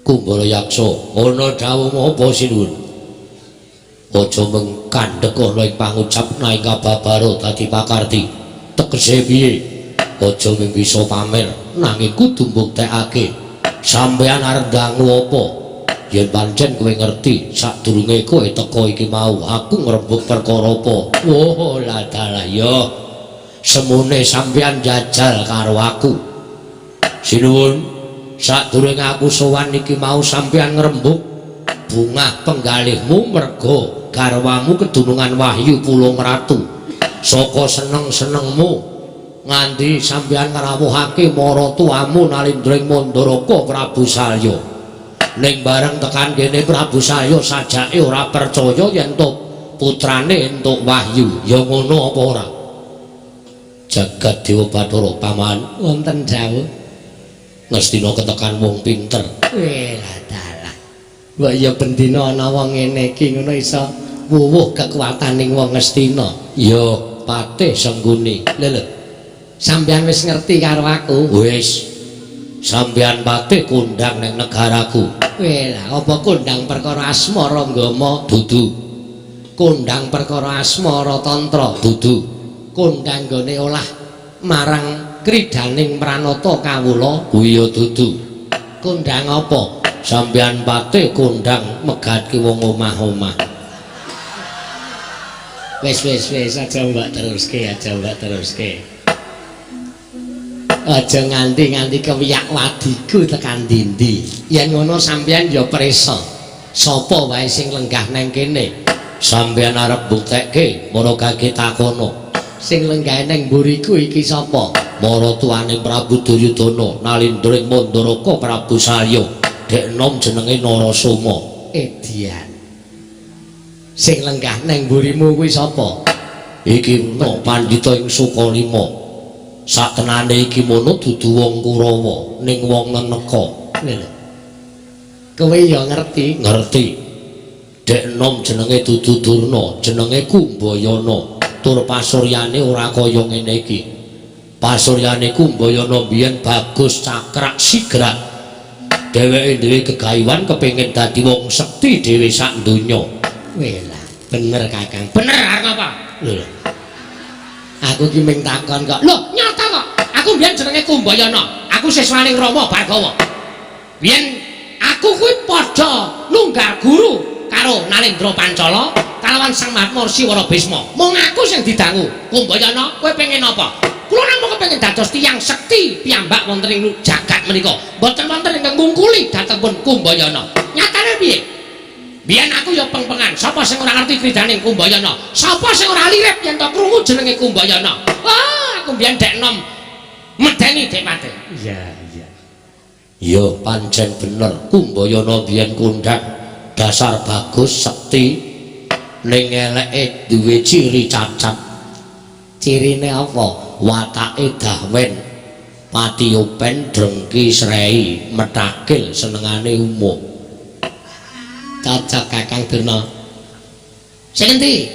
Kumbara Yaksa, ana dawuh apa sinuwun? Aja mung kandhek ana ing pangucap nanging kababara dadi pakarti. Tegese piye? Aja mung bisa pamer nanging kudu mbuktekake. Sampeyan arep dangu apa? Yen pancen kowe ngerti sadurunge kowe teka iki mau aku ngrembug perkara apa? Oh, la dalah ya. Semune sampeyan jajal karo aku. Sinuwun, sadurunge aku sowan iki mau sampeyan ngrembug bungah penggalihmu merga garwamu kedunungan wahyu Pulung Ratu. Saka seneng-senengmu nganti sampeyan ngrawuhake maratuwamu Nalindra ing Mandaraka Prabu Salya. Ning bareng tekan kene Prabu Salya sajake ora percaya yen to putrane entuk wahyu. Ya ngono apa ora? Jagat Dewa Bathara paman wonten dawuh. Ngastina ketekan wong pinter. Lah dalah. Mbok ya bendina ana wong ngene iki ngono iso wuwuh kekuataning wong Ngastina. Ya patih Sengguni. Lho lho. Sampeyan wis ngerti karo aku? Wis. Sampeyan patih kondang ning negaraku. Lah apa kondang perkara asmara nggama? Dudu. Kondang perkara asmara tantra? Dudu. Kondang nggone olah marang kridaning pranata kawula? Kuwi ya dudu. Kondang apa? Sampeyan patih kondang megatke wong omah-omah. Wis wis wis aja mbok teruske, aja mbok teruske. Aja nganti-nganti kewiyak wadiku tekan dindi. Yen ngono sampeyan ya prisa. Sapa wae sing lenggah nang kene? Sampeyan arep mbuktekke mara kage takono. Sing lenggah nang mburiku iki sapa? Mara tuane Prabu Duryudana nalindra ing Mandaraka Prabu Salya. Dek enom jenenge Narasoma. Edian. Sing lenggah nang mburimu kuwi sapa? Iki no pandhita ing Sukalima. Satenane iki mono dudu wong Kurawa ning wong Neneka. Lho. Kowe ya ngerti? Ngerti. Dek enom jenenge dudu Durna, jenenge Kumbayana. Tur pasuryane ora kaya ngene iki. Pasuryane Kumbayana biyen bagus cakrak sigrak. Dheweke duwe gegayuhan kepengin dadi wong sekti dhewe sak donya. Welah, bener Kakang. Bener arep apa? Lho. Aku ki ming takon kok. Lho, nyata kok. Aku mbiyen jenenge Kumbayana. Aku siswane Rama Bhargawa. Biyen aku kuwi padha nunggal guru karo Nalendra Pancala kalawan Sang Mahatma Rsi Warabisma. Mung aku sing didangu. Kumbayana, kowe pengen apa? Kula namung kepengin dados tiyang sekti piyambak wonten ing jagat menika. Mboten wonten ingkang ngungkuli dhateng pun Kumbayana. Nyatane piye? Biyen aku ya peng-pengan. Sapa sing ora ngerti critane Kumbayana? Sapa sing ora lirip yen to krungu jenenge Kumbayana? Wah, aku biyen dek enom medeni dek mate. Iya, iya. Ya pancen bener Kumbayana biyen kondhang dasar bagus sekti ning eleke duwe ciri cacat. Cirine apa? Watake dahwen, pati open, drengki srei, metakil senengane umuk. Cocok Kakang Durna. Sing endi?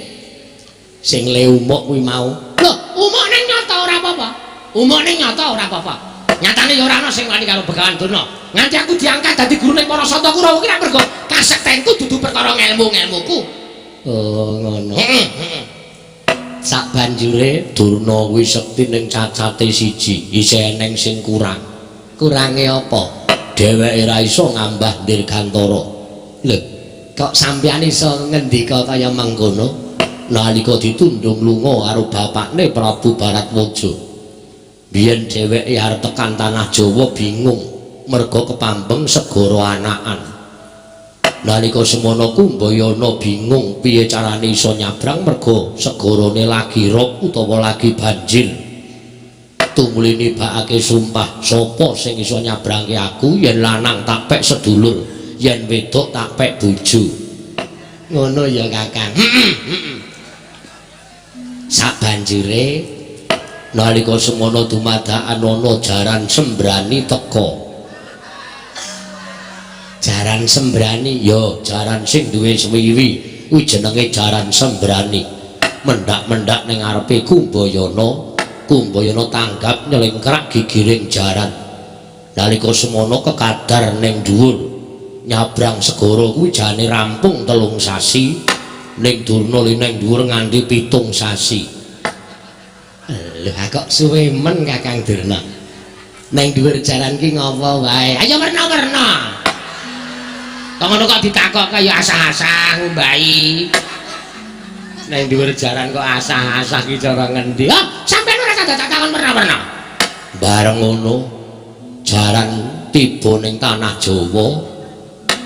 Sing le umuk kuwi mau. Lho, umuk ning nyata ora apa-apa. Umuk ning nyata ora apa-apa. Nyatane ya ora ana sing wani karo Begawan Durna. Nganti aku diangkat dadi gurune para santa Kurawa ki ra mergo kasektenku dudu perkara ngelmu-ngelmuku. Oh, ngono. Heeh, heeh. Sak banjure Durna kuwi sekti ning cacate siji, isih eneng sing kurang. Kurange apa? Dheweke ra iso ngambah dirgantara. Lho, kok sampeyan iso ngendika kaya mengkono? Nalika ditundung lunga karo bapakne Prabu Baratwaja. Biyen dheweke arep tekan tanah Jawa bingung merga kepambeng segara anakan. Nalika semono Kumbayana bingung piye carane iso nyabrang merga segarane lagi rob utawa lagi banjir. Tumuli nibakake sumpah, sapa sing iso nyabrangke aku yen lanang tak pek sedulur, yen wedok tak pek bojo. Ngono ya Kakang. Sak banjure nalika semono dumadakan ana jaran sembrani teka. Jaran sembrani? Ya, jaran sing duwe swiwi kuwi jenenge jaran sembrani. Mendak-mendak ning ngarepe Kumbayana, Kumbayana tanggap nyelingkrak gigiring jaran. Nalika semono kekadar ning dhuwur nyabrang segara kuwi jane rampung 3 sasi, ning Durna li ning dhuwur nganti 7 sasi. Lho, kok suwe men Kakang Durna. Ning dhuwur jaran ki ngopo wae? Ayo werna-werna. Kok ngono kok ditakok kaya asah-asah ngumbahi. Neng dhuwur jaran kok asah-asah ki cara ngendi? Ah, sampeyan ora kadak takon werna-werna. Bareng ngono, jaran tiba ning tanah Jawa.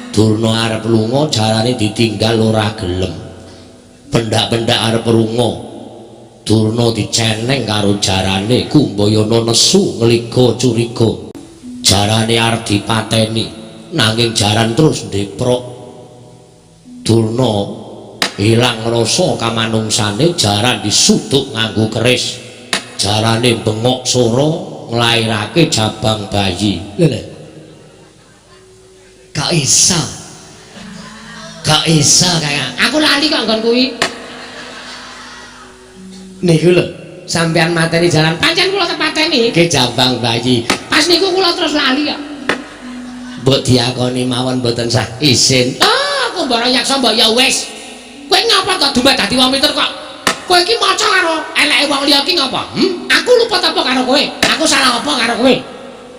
Durna arep lunga, jarane ditinggal ora gelem. Pendak-pendak arep lunga. Durna diceneng karo jarane, Kumbayana nesu ngliga curiga. Jarane arep dipateni. Nanging jaran terus ndeprok. Durna ilang rasa kamanungsane, jaran disuduk nganggo keris. Jarane bengok sora nglairake jabang bayi. Lho lho. Kok iso? Kok iso, Kakang? Aku lali kok nggon kuwi. Niku lho, sampean mateni jaran. Pancen kula tepateni ke jabang bayi. Pas niku kula terus lali kok. Mbok diakoni mawon mboten sah isin. Ah, Kumbara Yaksa mbok ya wis. Kowe ngapa kok dumeh dadi wong pinter kok? Kowe iki maca karo eleke wong liya ki ngapa? Aku luput apa karo kowe? Aku salah apa karo kowe?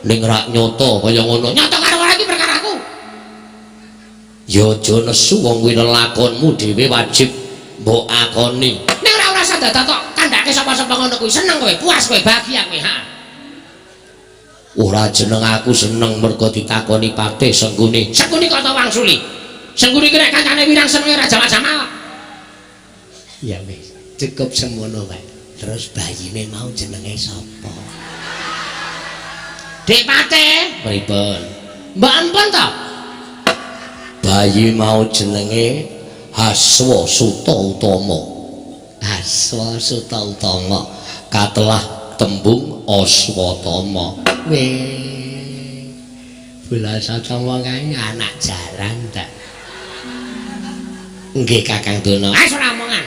Ning rak nyoto kaya ngono. Nyoto karo ora iki perkaraku. Ya aja nesu wong kuwi lelakonmu dhewe wajib mbok akoni. Ning ora ora dadak kok kandhake sapa-sapa ngono kuwi seneng kowe, puas kowe, bahagia kowe, ha. Ora jeneng aku seneng mergo ditakoni Patih Sengkuni. Sengkuni kok ta wangsuli? Sengkuni ki nek kancane wirang senenge ora jamak-jamak. Ya wis, cukup semono wae. Terus bayine mau jenenge sapa? Dik Patih. Pripun? Mbok empun to? Bayi mau jenenge Haswa Suta Utama. Haswa Suta Utama katelah tembung Aswatama. Weh. Bulasatama kae anak jaran ta. Nggih Kakang Durna. Ah ora omongan.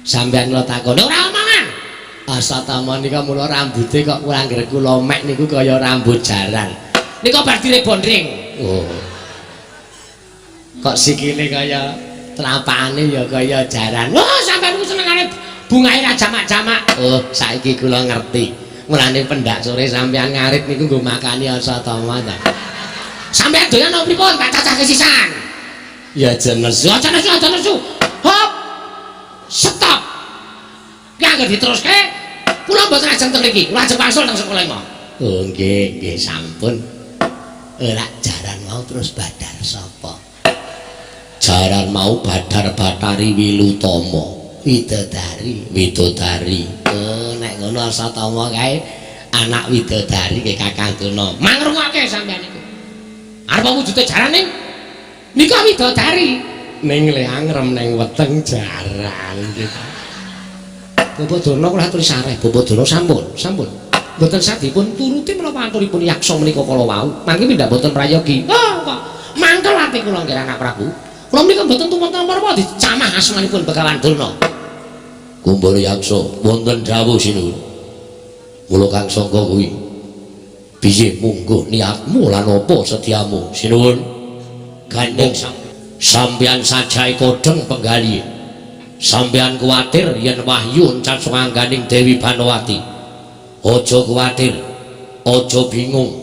Sampeyan kula takoni ora omongan. Aswatama nika mula rambute kok anggere kula mek niku kaya rambut jaran. Nika bar direbondring. Oh. Kok sikile kaya tlapakane ya kaya jaran. Wah, sampeyan ku senengane bungahe ra jamak-jamak. Oh, saiki kula ngerti. Mulane pendak sore sampeyan ngarit niku nggo makani Aswatama ta. Sampeyan doyan apa pripun? Tak cacahke sisan. Ya aja nesu. Aja nesu, aja nesu. Hop. Stop. Ki anggere diteruske, kula mboten ajeng teng mriki. Kula ajeng wangsul teng sekolah iki. Oh, nggih, nggih sampun. Ora jaran mau terus badar sapa? Jaran mau Badar Batari Wilutama. Widodari, Widodari. Oh, nek ngono Aswatama kae anak Widodari nggih Kakang Durna. Mangrungokke sampeyan niku. Arep wujude jaran ning nika Widodari. Ning le angrem ning weteng jaran gitu. Bapak Durna kula aturi sareh. Bapak Durna sampun, sampun. Mboten sadipun turuti menapa aturipun yaksa menika kala wau. Mangke pindah mboten prayogi. Oh, kok mangkel ati kula nggih anak Prabu. Kula menika mboten tumunten menapa dicamah asmanipun Begawan Durna. Kumbara Yaksa wonten dawuh sinuwun. Kula kang sangka kuwi. Piye mungguh niatmu lan apa sediamu sinuwun? Gandeng sampeyan sajae kodheng penggalih. Sampeyan kuwatir yen wahyu uncat sangangganing Dewi Banowati. Aja kuwatir, aja bingung.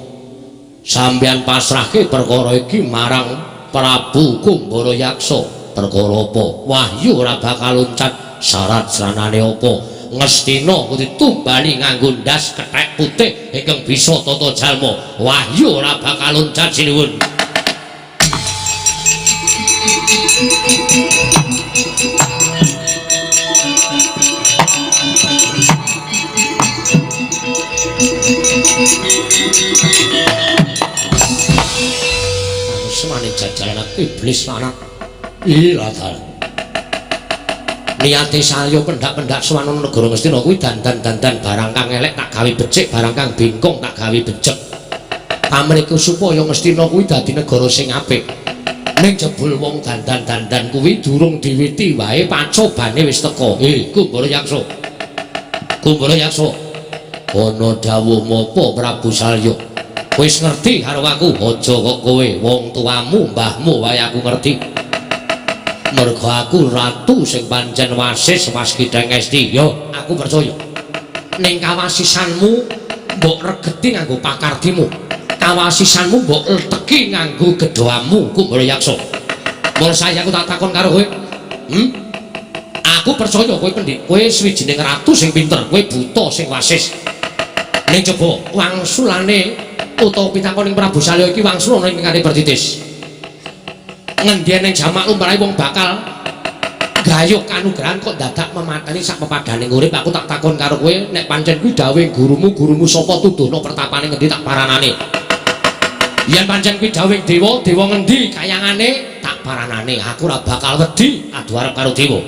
Sampeyan pasrahke perkara iki marang Prabu Kumbara Yaksa. Perkara apa? Wahyu ora bakal loncat, syarat sranane apa? Ngestina kudu ditumbali nganggo ndas kethek putih ingkang bisa tata jalma. Wahyu ora bakal loncat sinuwun. Semane jajaran iblis lanang iladal. Niate salya pendak-pendak swanana negara Ngastina kuwi dandan-dandan barang kang elek tak gawe becik, barang kang bengkong tak gawe becek. Pamrihku supaya Ngastina kuwi dadi negara sing apik. Ning jebul wong dandan-dandan kuwi durung diwiti wae pacobane wis teka. Kumbara Yaksa. Kumbara Yaksa. Ana dawuh menapa Prabu Salya? Wis ngerti karo aku, aja kok kowe wong tuamu, mbahmu wae aku ngerti. Mergo aku ratu sing pancen wasis waskidang esti. Yo, aku percaya. Ning kawasisanmu mbok regeti nganggo pakardimu. Kawasisanmu mbok leteki nganggo gedhamu, Kumbara Yaksa. Mula saya aku tak takon karo kowe. Aku percaya kowe pendhik, kowe swijining ratu sing pinter, kowe buta sing wasis. Ning coba wangsulane utawa pitakon ing Prabu Salya iki wangsul ana ing kare pertitis. Ngendi ning jamak lumrahe wong bakal gayuh kanugrahan kok dadak memateni sak pepadhaning urip. Aku tak takon karo kowe nek pancen kuwi dawuhe gurumu, gurumu sapa tuduhno pertapane ngendi tak paranane. Yen pancen kuwi dawuhe dewa, dewa ngendi kayangane tak paranane. Aku ora bakal wedi adu arep karo dewa.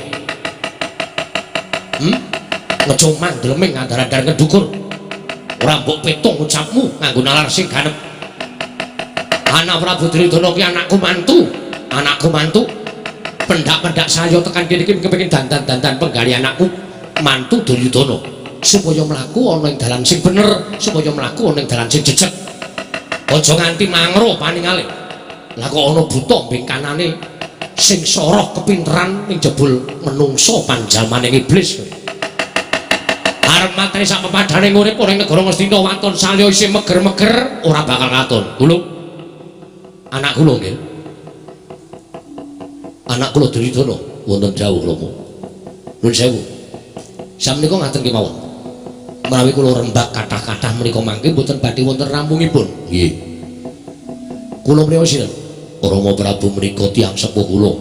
Ngecumang dleming ngandar-andar ngedukur. Ora mbok petung ucapmu nganggo nalar sing ganep. Anak Prabu Duryudana ki anakku mantu, anakku mantu. Pendak-pendak saya tekan kene iki kepengin dandan-dandan penggali anakku mantu Duryudana supaya mlaku ana ing dalan sing bener, supaya mlaku ana ing dalan sing jejeg. Aja nganti mangro paningale. Lah kok ana buta mbing kanane sing soroh kepinteran ning jebul menungso panjalmaning iblis. Arep mateni sak pepadhane urip ora ing negara Ngastina waton Salya isih meger-meger ora bakal katon. Kula anak kula nggih. Anak kula Duryudana wonten dawuh Rama. Nuwun sewu. Samenika ngaten kemawon. Menawi kula rembak kathah-kathah menika mangke mboten badhe wonten rampungipun. Nggih. Kula menika sinten? Rama Prabu menika tiyang sepuh kula.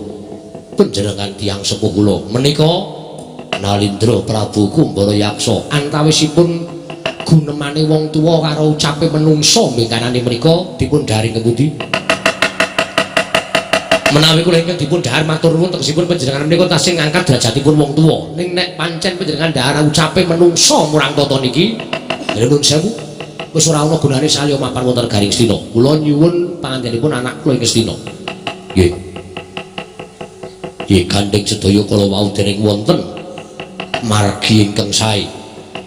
Panjenengan tiyang sepuh kula menika Nalindra Prabu Kumbara Yaksa. Antawisipun gunemane wong tuwa karo ucape menungsa mbengkanane menika dipun dhahar ingkang pundi? Menawi kula ingkang dipun dhahar matur nuwun tegesipun panjenengan menika tasih ngangkat derajatipun wong tuwa. Ning nek pancen panjenengan dhahar ucape menungsa murang tata niki, nuwun sewu, wis ora ana gunane salya mapan wonten garing Astina. Kula nyuwun pangandikanipun anak kula ing Astina. Nggih. Nggih gandheng sedaya kala wau dereng wonten margi ingkang sae.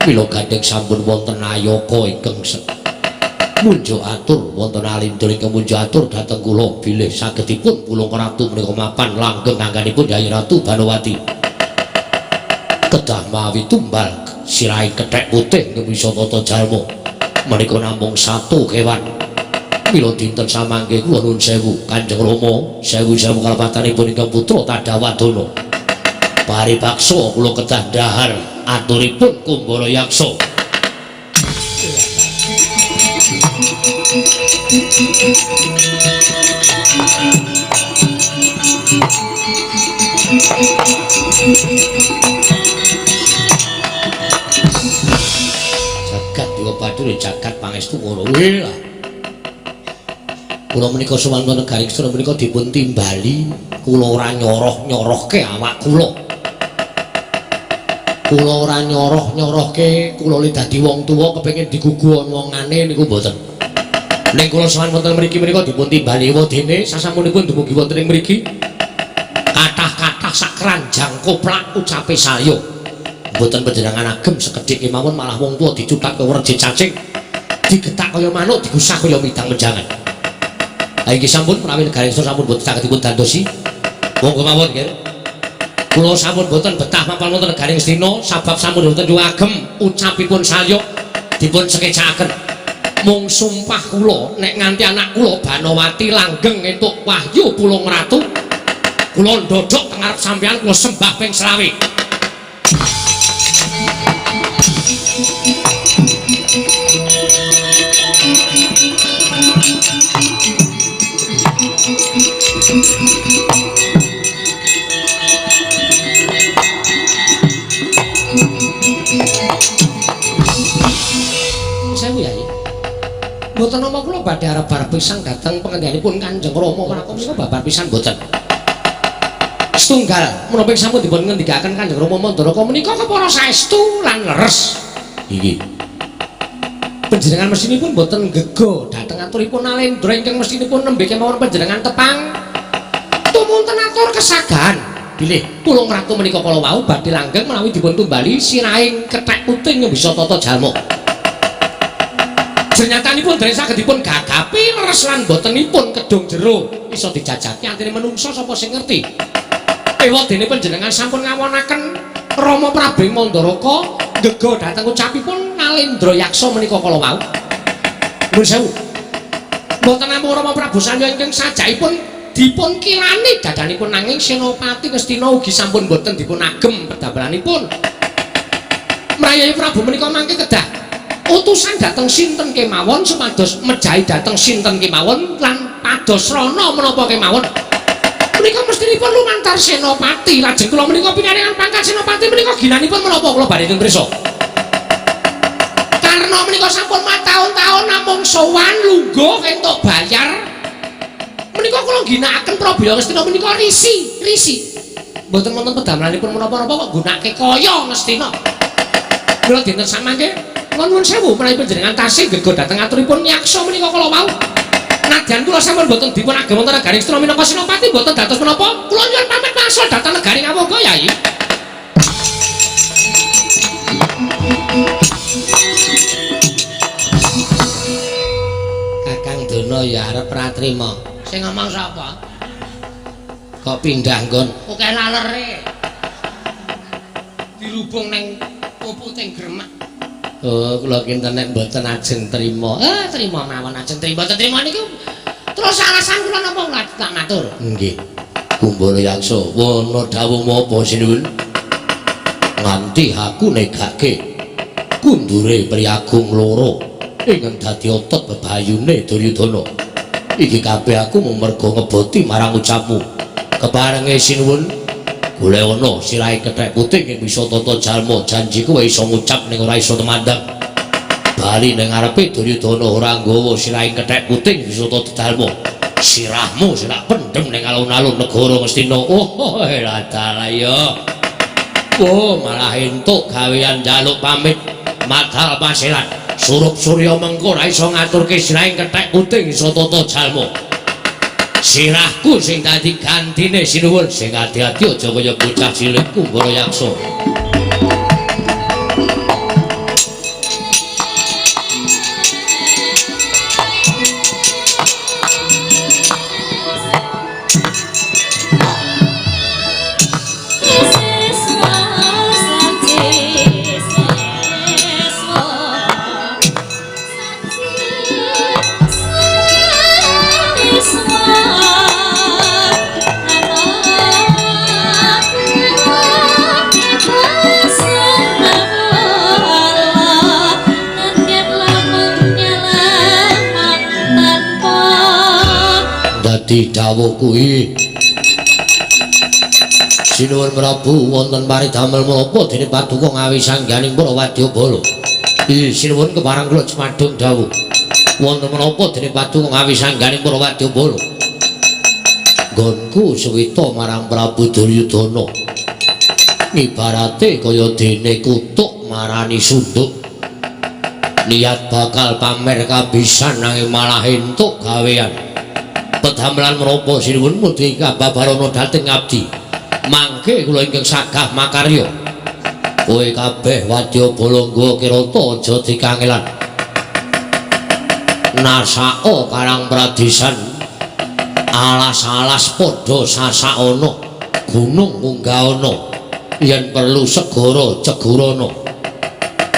Mila gandheng sampun wonten ayaka ingkang munjuk atur wonten Alindra ingkang munjuk atur dhateng kula bilih sagedipun Pulung Ratu menika mapan langgeng angganipun Yayi Ratu Banowati. Kedah mawi tumbal sirahe kethek putih ngemisa tata jalma menika namung satu kewan. Mila dinten samangke kula nuwun sewu Kanjeng Rama, sewu-sewu kalepatanipun ingkang putra Tadawadana. Paripaksa kula kedah dhahar aturipun Kumbara Yaksa. Jagat Dewa Bathara jagat pangestu ngono. Lah. Kula menika sowan wonten negari Astina menika dipun timbali, kula ora nyoroh-nyorohke awak kula. Kula ora nyoroh-nyorohke, kula le dadi wong tuwa kepengin digugu omongane niku mboten. Ning kula sowan wonten mriki menika dipun timbali wadene sasampunipun dumugi wonten ing mriki. Kathah-kathah sak keranjang koplak ucape salya. Mboten panjenengan agem sekedhik kemawon malah wong tuwa dicuthak kaya werji cacing, digetak kaya manuk, digusah kaya midang menjangan. Ha iki sampun menawi negari Astina sampun boten saged dipun dandosi. Monggo mawon nggih. Kula sampun boten betah mapan wonten negari Astina sabab sampun boten agem ucapipun salya dipun sekecakaken. Mung sumpah kula nek nganti anak kula Banowati langgeng entuk wahyu Pulung Ratu, kula ndodhok teng ngarep sampeyan kula sembah ping 25. Sewu Yai. Mboten nama kula badhe arep-arep pisan dhateng pangendhanipun Kanjeng Rama menapa menika babar pisan mboten. Setunggal menapa sampun dipun ngendikaken Kanjeng Rama Mandaraka menika kepara saestu lan leres. Iki. Panjenengan mestinipun mboten ngega dhateng aturipun Nalendra ingkang mestinipun nembe kemawon panjenengan tepang tumunten atur kesagahan bilih Pulung Ratu menika kala wau badhe langgeng menawi dipun tumbali sirahing kethek putih ngebisa tata jalma. Jernyatanipun dereng saged dipun gagapi leres lan botenipun kedung jero iso dijajaki antine menungsa sapa sing ngerti. Ewadene panjenengan sampun ngawonaken Rama Prabu Mandaraka ngega dhateng ucapipun Nalendra Yaksa menika kala wau. Nuwun sewu. Mboten namung Rama Prabu Salya ingkang sajakipun dipun kilani dadanipun nanging Senopati Ngastina ugi sampun boten dipun agem pedamelanipun. Mrayayi Prabu menika mangke kedah utusan dhateng sinten kemawon supados mejahi dhateng sinten kemawon lan pados rana menapa kemawon. Menika mestinipun lumantar Senopati. Lajeng kula menika pinaringan pangkat Senopati menika ginanipun menapa kula badhe nyuwun prisa. Karna menika sampun mataun-taun namung sowan lungguh entuk bayar. Menika kula ginakaken Prabu Ngastina menika risi, risi. Mboten wonten pedamelanipun menapa-napa kok gunake kaya Ngastina. Kula dinten samangke kula nuwun sewu menawi panjenengan tasih ngega dhateng aturipun Yaksa menika kala wau. Nadyan kula sampun boten dipun agem wonten negari Astina minangka Senopati boten dados menapa. Kula nyuwun pamit wangsul dhateng negari Ngawangga Yai. Kakang Dono ya arep ra trima. Sing ngomong sapa? Kok pindah nggon? Akeh lalere. Dirubung ning puputing gremek. Oh, kula kinten nek mboten ajeng trima. Trima mawon ajeng trima. Mboten trima niku terus alasan kula napa kula tak matur. Nggih. Kumbara Yaksa, wana dawuh menapa sinuwun? Nganti aku negake Kundure priyagung loro ingkang dadi otot bebayune Duryudana. Iki kabeh aku mung merga ngeboti marang ucapmu. Keparenge sinuwun golek ana sirahe kethek putih ing bisa tata jalma, janjiku kowe iso ngucap ning ora iso tumandang. Bali ning ngarepe Duryudana ora nggawa sirahe kethek putih bisa tata jalma. Sirahmu sing tak pendhem ning alun-alun negara Ngastina. Oh, dalah ya. Oh, malah entuk gawean njaluk pamit madal pasiran. Surup surya mengko ora iso ngaturke sirahe kethek putih iso tata jalma. Sirahku sing dadi gantine sinuwun, sing ati-ati aja kaya bocah cilik Kumbara Yaksa. Dadi dawuh kuwi Sinuwun Prabu wonten paridamel menapa dene paduka ngawisangganing para wadyabala. Sinuwun kepareng kula jumadung dawuh. Wonten menapa dene paduka ngawisangganing para wadyabala. Nggonku suwita marang Prabu Duryudana. Ibarate kaya dene kutuk marani sunduk. Niat bakal pamer kabisan nanging malah entuk gawean. Pedamelan menapa sinuwun mudhi kababarana dhateng abdi. Mangke kula ingkang sagah makarya. Kowe kabeh wadyabala nggawa kirata aja dikangelan. Nasaka karang pradesan alas-alas padha sasakana, gunung munggahana, yen perlu segara cegurana.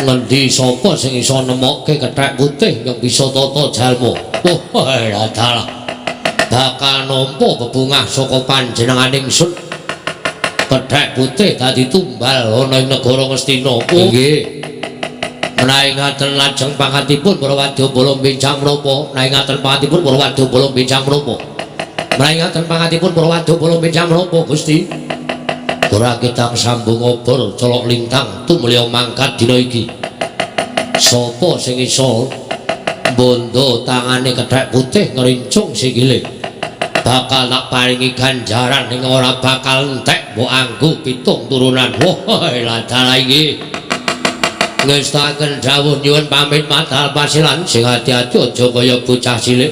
Ngendi sapa sing iso nemokke kethek putih ingkang bisa tata jalma? Oh, dalah. Bakal nampa bebungah saka panjenengan ingsun. Kethek putih dadi tumbal ana ing negara Ngastina. Nggih. Menawi ngaten lajeng pangantipun para wadyabala benjang menapa? Menawi ngaten pangantipun para wadyabala benjang menapa? Menawi ngaten pangantipun para wadyabala benjang menapa, Gusti? Ora ketang sambung obor colok lintang tumulya mangkat dina iki. Sapa sing iso bondo tangane kethek putih ngrincung sikile? Bakal tak paringi ganjaran ning ora bakal entek mbok anggo pitung turunan. Wah, dalah iki. Ngestaken dawuh nyuwun pamit madal pasilan, sing ati-ati aja kaya bocah cilik.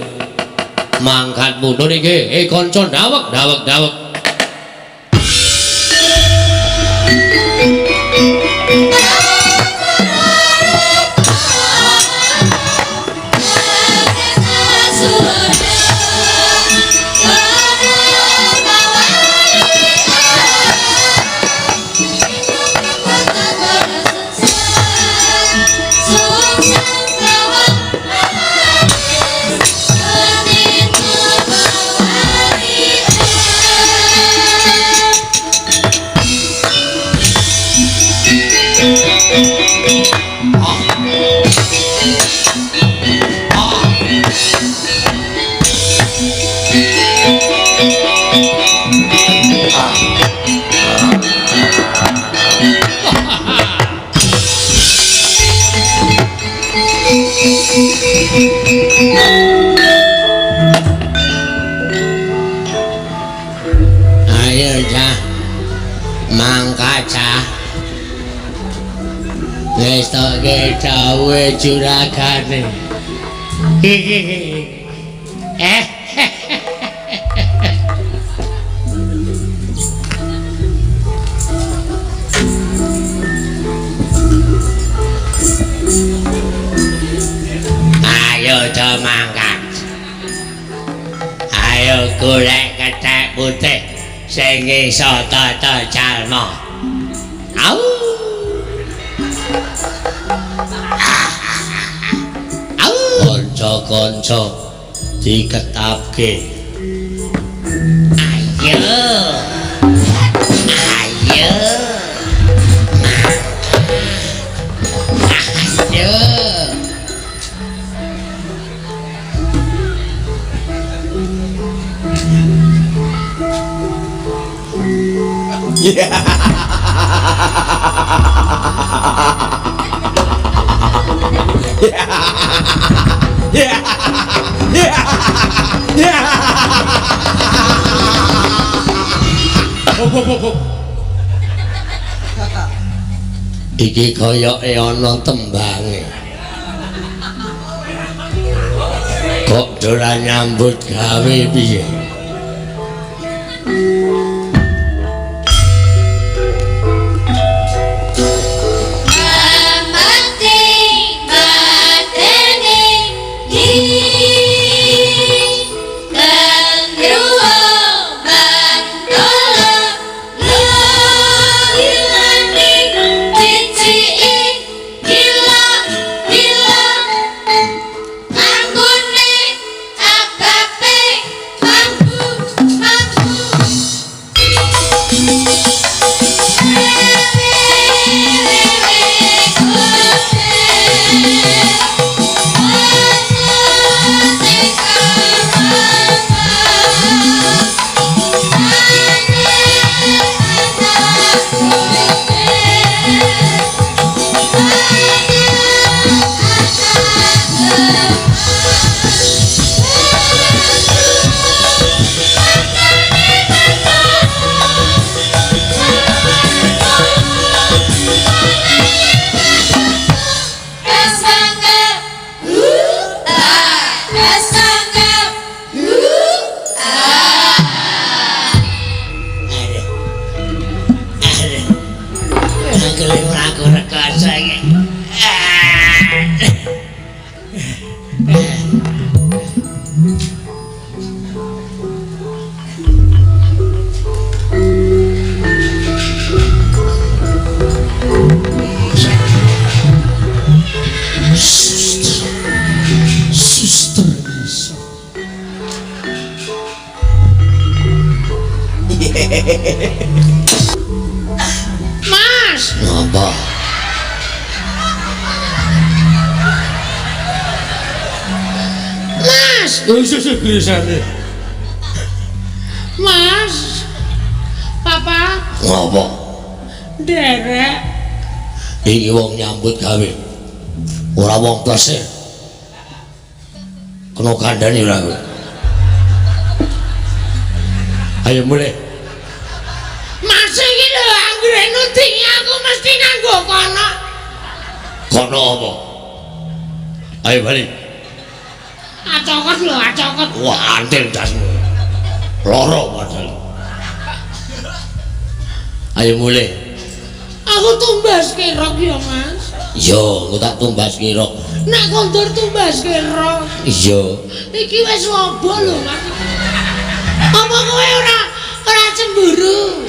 Mangkat mundur iki, kanca daweg daweg daweg. Ayo cah, mangkat cah. Wis toke dawuhe juragane. Ayo do mangkat. Ayo golek kethek putih sing iso tata jalma. Au. Au. Kanca-kanca diketapke. Ayo. Ayo. Yo. Iki koyoke ana tembange. Kok ora nyambut gawe piye? Mas. Ngapa? Mas. Wis grisane. Mas. Papa. Ngapa? Derek. Iki wong nyambut gawe. Ora wong plesir. Kena kandhani ora kowe. Ayo mulih. Mas iki lho anggere nudingi aku mesti nganggo kono. Kono apa? Ayo bali. Acokot lho, acokot. Wah, antil dasmu. Loro padahal. Ayo mulih. Aku tumbas kerok ya, Mas. Iya, aku tak tumbas kerok. Nek kondur tumbas kerok. Iya. Iki wis lobo lho, Mas. Apa kowe ora cemburu?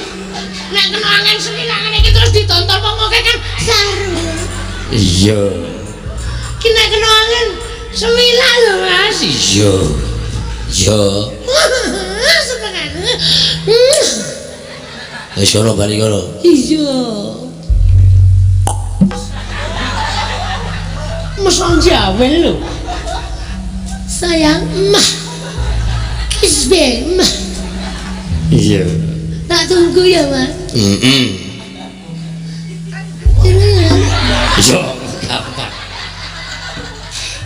Nek kena angin semilangan iki terus ditonton wong akeh kan saru. Iya. Ki nek kena angin semilan lho, Mas. Iya. Iya. Senengane. Wis ono bali kono. Iya. Mesong jawel lho. Sayang, mah. Kisbe, mah. Iya. Tak tunggu ya, Mas. Heeh. Iya, gampang.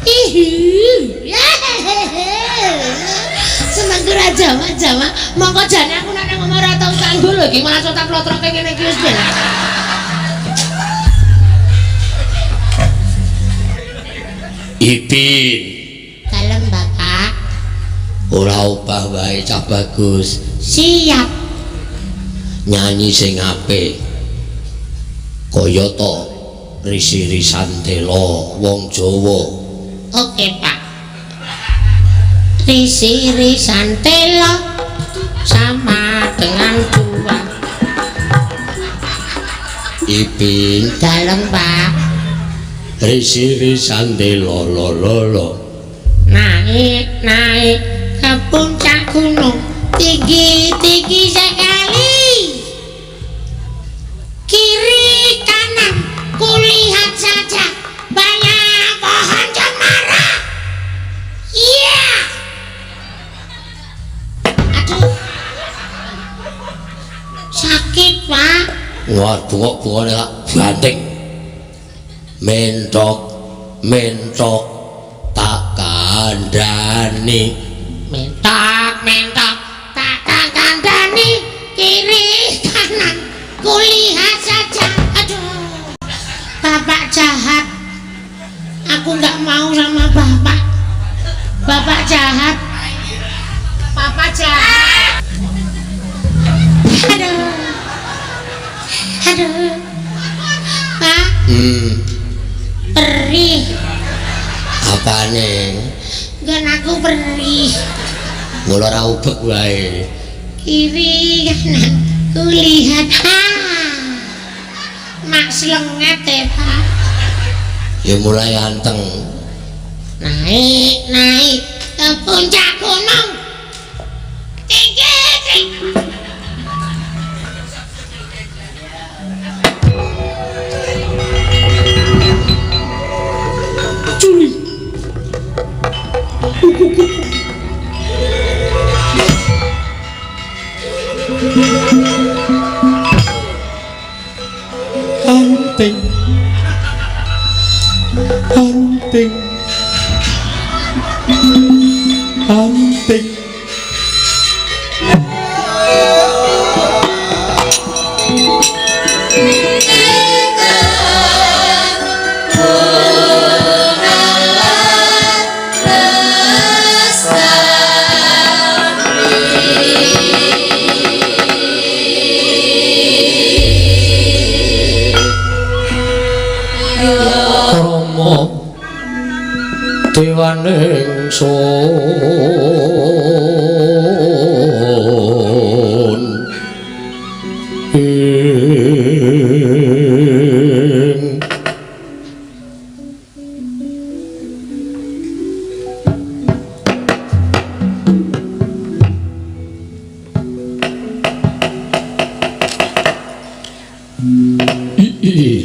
Ihu. Seneng ora jamak-jamak. Mongko jane aku nek nang omah ora tau tanggo lho iki malah tak plotroke ngene iki wis ben. Ipin. Dalem, Bapak. Ora obah wae cah bagus. Siap. Nyanyi sing apik. Kaya to risi-risan tela wong Jawa. Oke, Pak. Risi-risan tela sama dengan dua. Ipin. Dalem, Pak. Risi-risan tela lo lo lo. Naik naik ke puncak gunung tinggi tinggi sekali. Kiri kanan kulihat saja banyak Wah, bungok-bungokne lak banting. Mentok, mentok tak kandhani. Mentok, mentok tak kandhani, kiri kanan kulihat saja. Aduh. Bapak jahat. Aku nggak mau sama bapak. Bapak jahat. Bapak jahat. Aduh. Aduh. Pak. Perih. Apane? Nggon aku perih. Mula ora ubek wae. Kiri kanan kulihat. Ah. Mak slenget e, Pak. Ya mulai anteng. Naik, naik ke puncak gunung. Tinggi, tinggi. Curi. Anting. Anting. Anting. Rama dewaning sun ing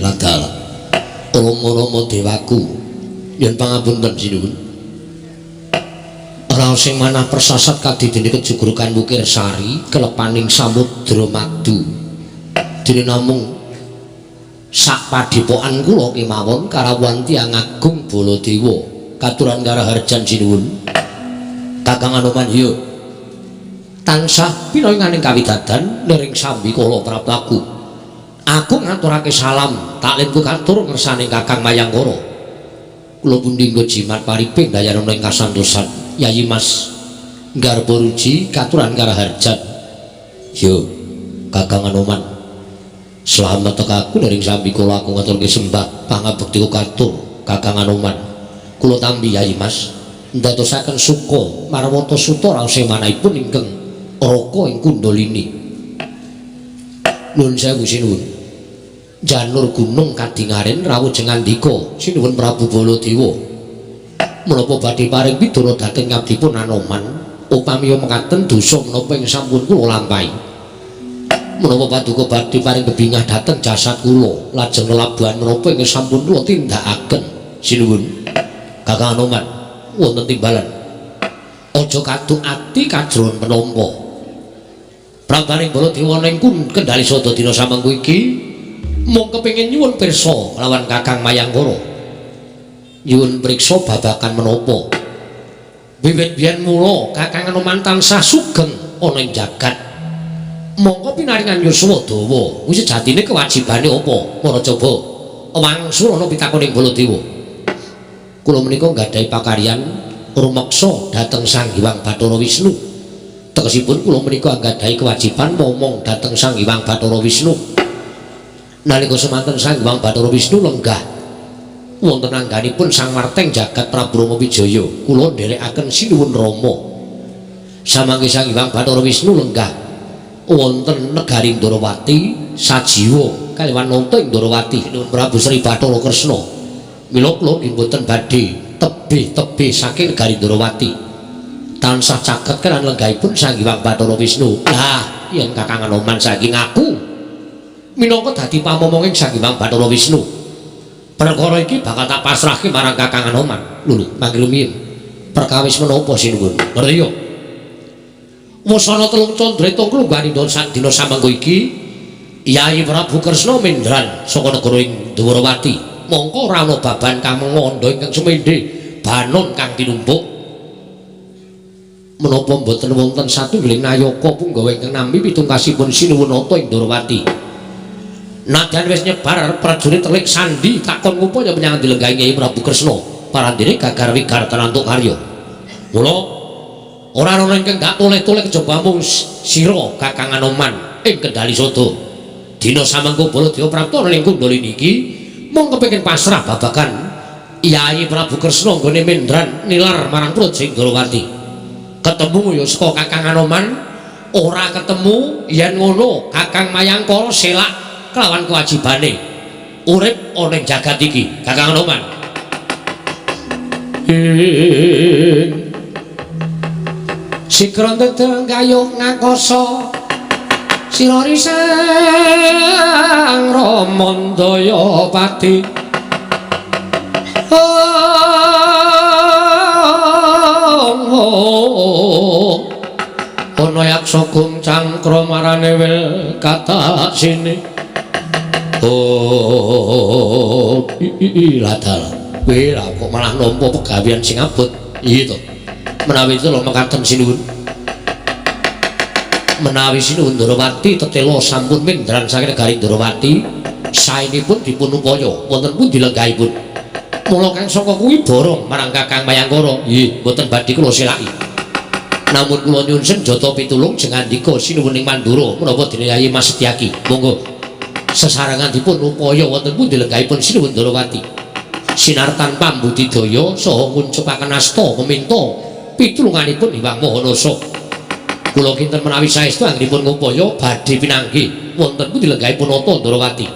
ladal Rama-rama dewaku yen pangapunten sinuwun. Raos sing manah persasat kadidene kejugurukan Wukir Sari kelepaning samudra madu. Dene namung sak padhepokan kula kemawon karawuhan tiyang agung Baladewa katuran karaharjan sinuwun. Kakang Anoman hiya tansah pinoyunganing kawidadan niring sambikala praptaku. Aku ngaturake salam taklimku katur ngersane Kakang Mayangkara. Kula pundi nggo jimat pariping dayana ing kasantosan Yayi Mas Garba Ruji katuran karaharjan. Yo Kakang Anoman, slamet tekaku niring sambikala aku ngaturke sembah pangabektiku katur Kakang Anoman. Kula tampi Yayi Mas ndadosaken suka marwata suta raos manahipun ingkang raka ing Kundalini. Nuwun sewu sinuwun. Janur gunung kadingaren rawuh jengandika sinuwun Prabu Baladewa. Menapa badhe paring pidana dhateng ngabdipun Anoman upami mekaten dosa menapa ing sampun kula lampahi. Menapa paduka badhe paring bebingah dhateng jasad kula lajeng lelabuhan menapa ing sampun kula tindakaken sinuwun. Kakang Anoman wonten timbalan. Aja kaduk ati kajron penampa. Prabaning Baladewa ning Kendali Sada dina samengko iki mung kepengin nyuwun pirsa lawan Kakang Mayangkara. Nyuwun priksa babagan menapa. Wiwit biyen mula Kakang Anoman tansah sugeng ana ing jagat. Mongko pinaringan yuswa dawa kuwi sejatine kewajibane apa? Para coba wangsul ana pitakoning Baladewa. Kula menika nggadahi pakaryan rumeksa dhateng Sang Hyang Bathara Wisnu. Tegesipun kula menika anggadhahi kewajiban momong dhateng Sang Hyang Bathara Wisnu. Nalika semanten Sang Hyang Bathara Wisnu lenggah wonten angganipun Sang Marteng Jagat Prabu Rama Wijaya, kula nderekaken sinuwun Rama. Samangke Sang Hyang Bathara Wisnu lenggah wonten negari Ndorowati sajiwa kaliwan nata ing Ndorowati sinuwun Prabu Sri Bathara Kresna. Mila kula nggih mboten badhe tebih-tebih saking negari Ndorowati. Tansah caket kelan lenggahipun Sang Hyang Bathara Wisnu. Lah, yen Kakang Anoman saiki ngaku minangka dadi pamomonging Sang Hyang Bathara Wisnu, perkara iki bakal tak pasrahke marang Kakang Anoman. Lho, mangke rumiyin. Perkawis menapa sinuwun? Ngerti ya? Wis ana telung candra tunggu nglunggani dina samengko iki Yayi Prabu Kresna mindran saka negara ing Dwarawati. Mongko ora ana baban kang mengandha ingkang sumendhe banon kang tinumpuk. Menapa mboten wonten satunggiling nayaka punggawa ingkang nampi pitungkasipun Sinuwun Nata ing Dwarawati. Nadyan wis nyebar prajurit telik sandi takon ngupaya menyang dilenggahi Yayi Prabu Kresna parandene gagar wigar tenantuk karya. Mula ora ana ingkang gak toleh-toleh kejaba mung sira Kakang Anoman ing Kendali Sada. Dina samengko Baladewa prapta ana ing Kundalini iki mung kepengin pasrah babagan Yayi Prabu Kresna nggone mendran nilar marang Praja Indrawati. Ketemu ya saka Kakang Anoman, ora ketemu yen ngono Kakang Mayangkara selak kelawan kewajibane urip ana ing jagat iki. Kakang Anoman. Sikra ndedeng gayuh ngakasa sira risang Ramandaya pati. Ana yaksa guncangkra marane wil katasine. Oh, ladal. Kowe lah kok malah nampa pegawean sing abot. Iya to. Menawi itu lho mekaten sinuwun. Menawi Sinuwun Ndrawati tetela sampun mindran saking negari Ndrawati, saenipun dipun upaya wonten pundi lenggahipun. Mula kang saka kuwi borong marang Kakang Mayangkara. Nggih, mboten badhe kula selaki. Namun kula nyuwun senjata pitulung jengandika Sinuwun ing Mandura menapa dene Yayi Mas Setyaki. Monggo sesarengan dipun upaya wonten pundi lenggahipun Sinuwun Ndrawati. Sinartan pambudidaya saha nguncupaken asta meminta pitulunganipun Hyang Maha Nasa. Kula kinten menawi saestu anggenipun ngupaya badhe pinanggih wonten pundi lenggahipun Nata Ndrawati.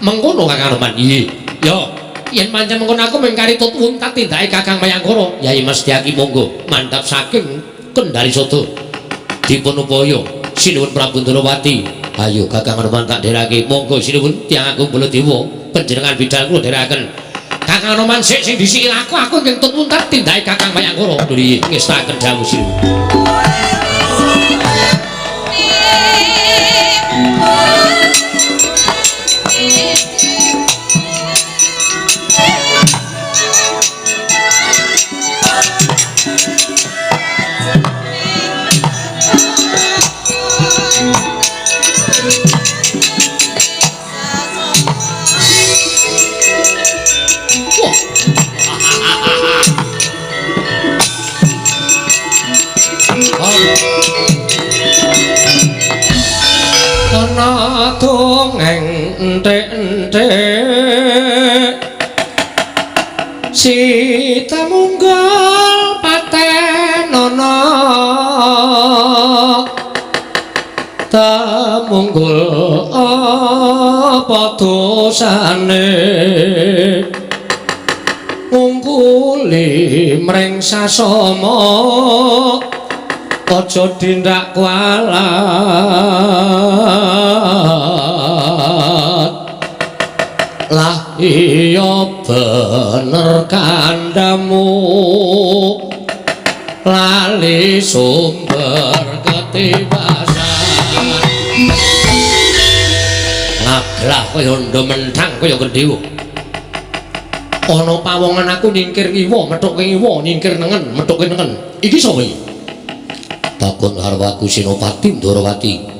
Mengkono Kakang Anoman. Nggih. Ya, yen pancen mengkono aku mung kari tut wuntat tindake Kakang Mayangkara. Yayi Mas Setyaki monggo mandhap saking Kendari Sada. Dipun upaya Sinuwun Prabu Ndrawati. Ayo Kakang Anoman tak dherake. Monggo Sinuwun tiyang agung Baladewa panjenengan bidal kula dherekaken. Kakang Anoman sik sing disiki aku aku ingkang tut wuntat tindake Kakang Mayangkara. Nggih, ngestakaken dawuh Sinuwun. Ana dongeng enthek-enthek si temunggal patenono temunggul apa dosane ngungkuli mring sasama aja dindak kualat. Lah iya bener kandhamu lali sumber ketibasan ngaglah kaya ndha menthang kaya gendhewa. Ana pawongan aku nyingkir ngiwa methuke ngiwa nyingkir nengen methuke nengen. Iki sapa iki? Takon harwaku Senopati Ndrawati.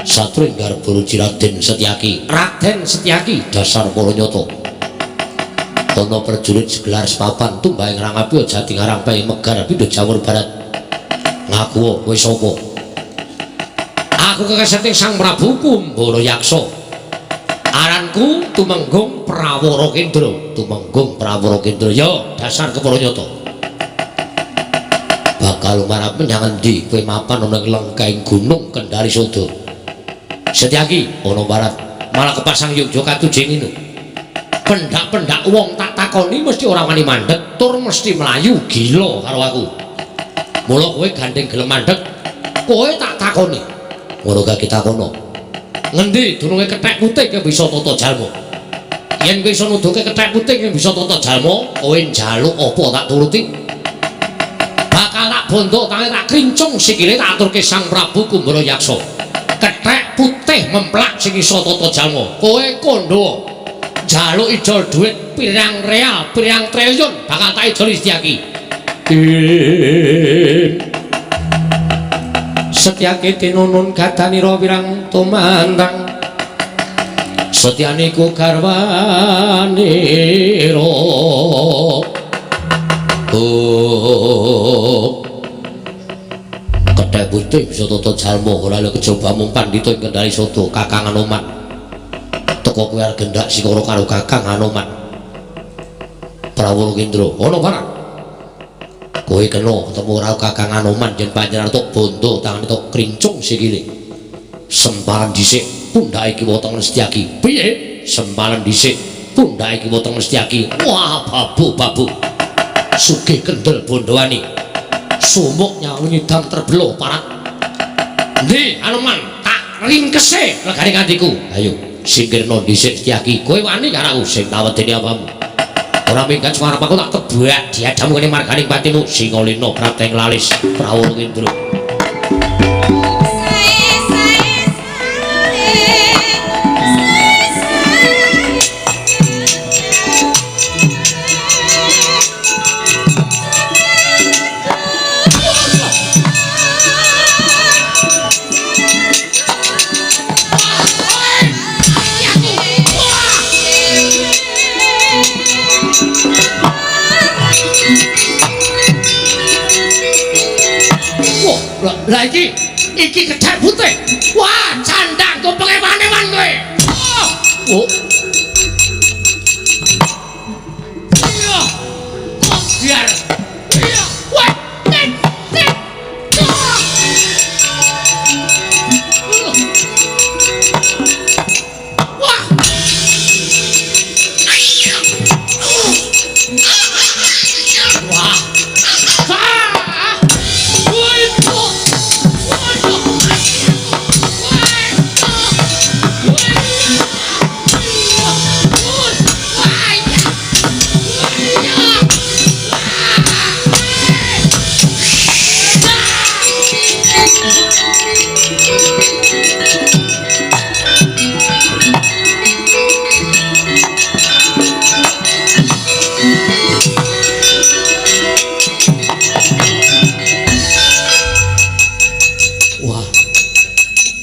Satring garba ruci Raden Setyaki. Raden Setyaki dasar para nyata. Ana prajurit segelar sepapan tumbang rangapi jati ngarang pae megar pindha Jawur Barat. Ngaku kowe sapa? Aku kekeseting Sang Prabu Kumbara Yaksa. Aranku Tumenggung Prawara Kendra. Tumenggung Prawara Kendra. Ya, dasar kepara nyata. Bakal marap menyang endi kowe mapan ana ing lengkahing gunung Kendari Sada. Setyaki ana barat malah kepasang Yogya katujeng ngono. Pendak-pendak wong tak takoni mesti ora wani mandeg tur mesti mlayu gila karo aku. Mula kowe gandeng gelem mandeg, kowe tak takoni. Ngono gak ditakono. Ngendi dununge kethek putih kowe bisa tata jalma? Yen kowe iso nuduhke kethek putih kowe bisa tata jalma, kowe njaluk apa tak turuti? Bakal tak bondo tangi tak krincung sikile tak aturke Sang Prabu Kumbara Yaksa. Kethek putih memplak sing iso tata jalma. Kowe kandha njaluk ijol dhuwit pirang real, pirang triliun bakal tak ijoli Setyaki. Setyaki tinunun gadanira pirang tumandang. Setyaniku garwanira. Oh. Kethek putih bisa tata jalma ora lho kejaba mung pandhita ing Kendali Sada Kakang Anoman. Teko kowe arep gendak sikara karo Kakang Anoman. Prawara Kendra, ana barang. Kowe kena ketemu karo Kakang Anoman yen panjenengan tok bondo tangane tok krincung sikile. Sempalan dhisik pundhake kiwa tengen Setyaki. Piye? Sempalan dhisik pundhake kiwa tengen Setyaki. Wah, babu-babu. Sugih kendel bondowani. Sumuk nyawu nyidam terbelah parat. Endi Anoman? Tak ringkese legane ngantiku. Ayo, singkirna dhisik Setyaki. Kowe wani karo aku sing tak wedeni apamu. Ora minggat suara aku tak tebak diadamu kene marganing patimu Singalena Prateng Lalis Prawara Kendra. Lah iki iki kethek putih. Wah, candang kompenge wane-wan kowe. Oh. Iya. Biar. Iya. Wah, tet tet. Wah. Wah.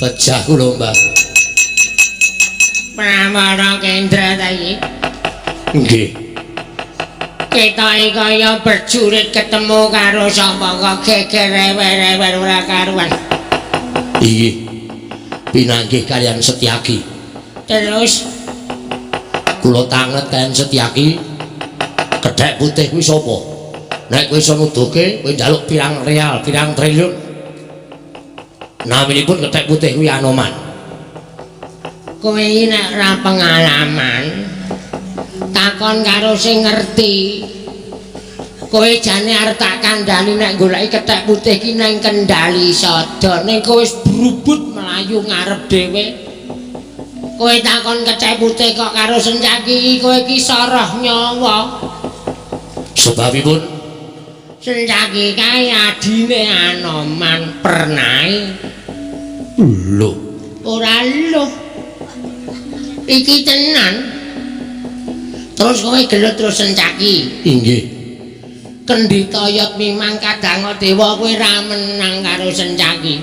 Pecah kula, Mbah. Prawara Kendra ta iki? Nggih. Ketoke kaya berjurit ketemu karo sapa kok geger rewer-rewer ora karuan. Inggih. Pinanggih kaliyan Setyaki. Terus kula tanget kaliyan Setyaki. Kethek putih kuwi sapa? Nek kowe iso nuduhke, kowe njaluk pirang real, pirang triliun. Naminipun kethek putih kuwi Anoman. Kowe iki nek ora pengalaman takon karo sing ngerti. Kowe jane arep tak kandhani nek goleki kethek putih ki nang Kendali Sada, ning kowe wis brubut mlayu ngarep dhewe. Kowe takon kethek putih kok karo Sencaki iki, kowe iki soroh nyawa. Sebabipun Sencaki kae adine Anoman pernae. Lho, ora lho. Iki tenan. Terus kowe gelut terus Sencaki. Inggih. Kendhita yat mimang kadang dewa kowe ra menang karo Sencaki.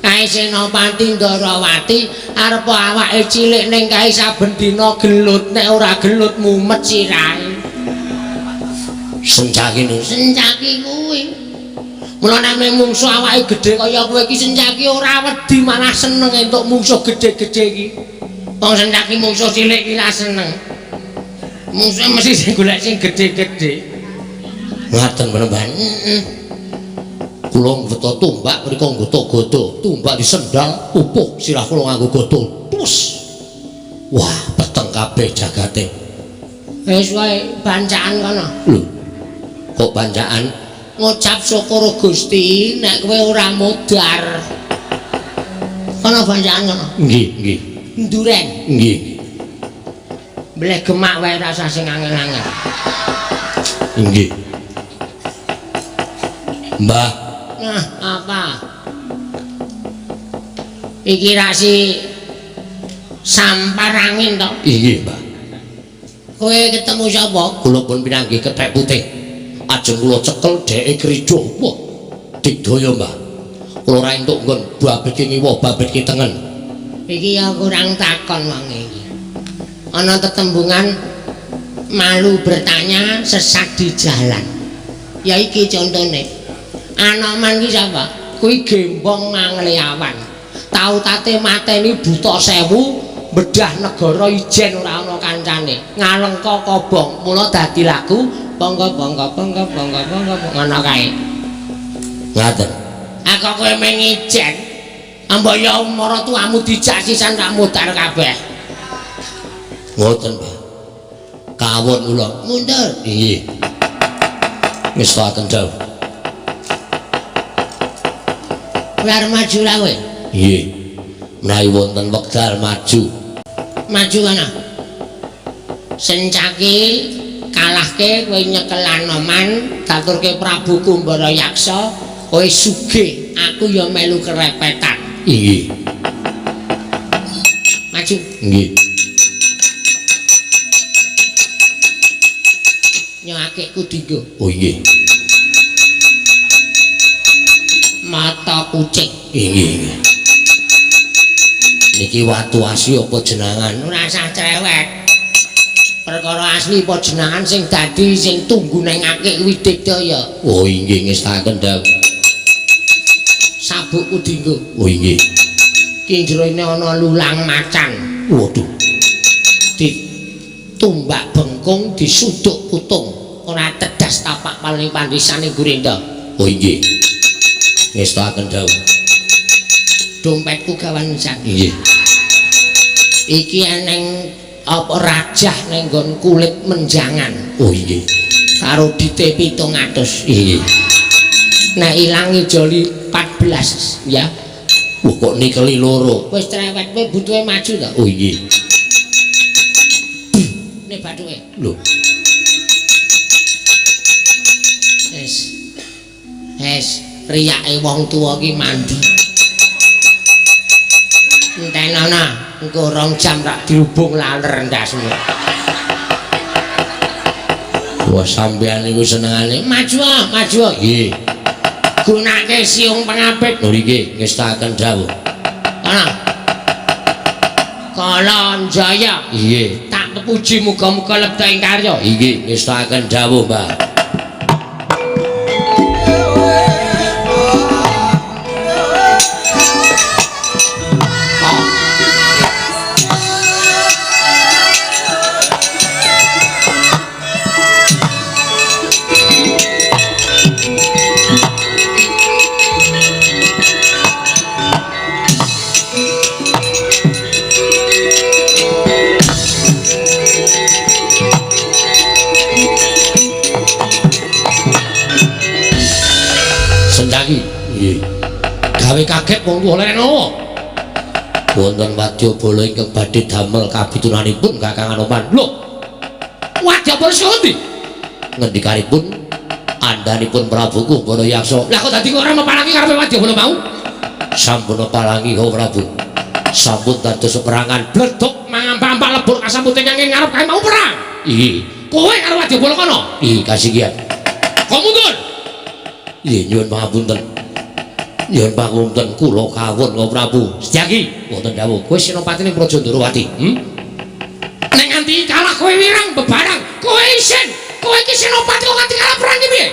Kae Senopati Ndarawati arep awake cilik ning kae saben dina gelut, nek ora gelut mumet sirahe. Sencaki niku. Sencaki kuwi. Mula nek mungsuh awake gedhe kaya kowe iki Sencaki ora wedi malah seneng entuk mungsuh gedhe-gedhe iki. Wong Sencaki mungsuh cilik iki ra seneng. Mungsuhe mesti sing golek sing gedhe-gedhe. Ngaten Panembahan. Heeh. Kula ngbeto tumbak mriku nggoto godo, tumbak disendal pupuh sirah kula nganggo godo. Tus. Wah, peteng kabeh jagate. Wis wae bancaan kono. Lho. Kok bancaan? Ngucap syukur Gusti nek kowe ora modar. Kono bancaan kono. Nggih, nggih. Nduren. Nggih. Mbleh gemak wae rasa sing angel-angel. Nggih. Mbah. Nah, apa? Iki ra si Sampar angin to? Inggih, Mbah. Kowe ketemu sapa? Kula pun pinanggih kethek putih. Ajeng kula cekel dheke krijuh. Wah, digdaya, Mbah. Kula ora entuk nggon babet ki ngiwa, babet ki tengen. Iki ya kurang takon wong iki. Ana tetembungan malu bertanya, sesat di jalan. Ya iki contone. Anoman ki sapa? Kuwi gembong mangleawan. Tau tate mateni buta sewu, bedah negara ijen ora ana kancane. Ngalengka kobong, mula dadi lagu bongko bongko bongko bongko bongko ngono kae. Ngaten. Aku kowe mung ijen. Mbok ya maratuamu dijak sisan tak mutar kabeh. Ngoten, Mbah. Kawon kula. Mundur. Inggih. Ngestakaken dawuh. Kowe arep maju ra kowe? Nggih. Menawi wonten wekdal maju. Maju ana. Sencaki kalahke kowe nyekel Anoman, daturke Prabu Kumbara Yaksa, kowe sugih, aku ya melu kerepetan. Inggih. Maju. Nggih. Nyakekku dinggo. Oh inggih. Mata kucing. Inggih, inggih. Niki watu asli apa jenangan? Ora usah cerewet. Perkara asli apa jenangan sing dadi sing tunggu nang akik kuwi digdaya. Oh inggih, ngestakaken dawuh. Sabukku dinggo. Oh inggih. Ki jerone ana lulang macan. Waduh. Ditumbak bengkung, disuduk putung. Ora tedas tapak paling pandisane Gurenda. Oh inggih. Ngestakaken dawuh. Dompetku gawan pisan. Inggih. Iki eneng apa rajah ning nggon kulit menjangan. Oh inggih. Karo dite 700. Inggih. Nek ilang ijoli 14 ya. Wah kok nikeli loro. Wis cerewet kowe butuhe maju to. Oh inggih. Nek bathuke. Lho. Wis. Wis, riyake wong tuwa ki mandi. Entenana, engko 2 jam rak dirubung laler ndasmu. Wah sampean niku senengane maju ah, maju. Nggih. Gunake siung pengapit. Lho nggih, ngestakaken dawuh. Ana. Kalanjaya. Nggih. Tak pepuji muga-muga lebda ing karya. Nggih, ngestakaken dawuh, Mbah. Sendaki. Nggih. Gawe kaget wong tuwa leren apa? Wonten wadyabala ingkang badhe damel kabitunanipun Kakang Anoman. Lho. Wadyabala saka ndi? Ngendikanipun andhanipun Prabu Kumbara Yaksa. Lah kok dadi kok ora mepalangi karepe wadyabala mau? Sampun mepalangi, Ho Prabu. Sampun dados peperangan bleduk mangampak-ampak lebur kasampute kang ngarep kae mau perang. Nggih. Kowe karo wadyabala kono? Nggih, kasigian. Kok mundur? Nggih, nyuwun pangapunten. Nyuwun pangapunten kula kawon Kang Prabu. Setyaki, wonten dawuh. Kowe senopati ning Praja Ndorowati. Nek nganti kalah kowe wirang bebarang, kowe isin. Kowe iki senopati kok nganti kalah perang iki piye?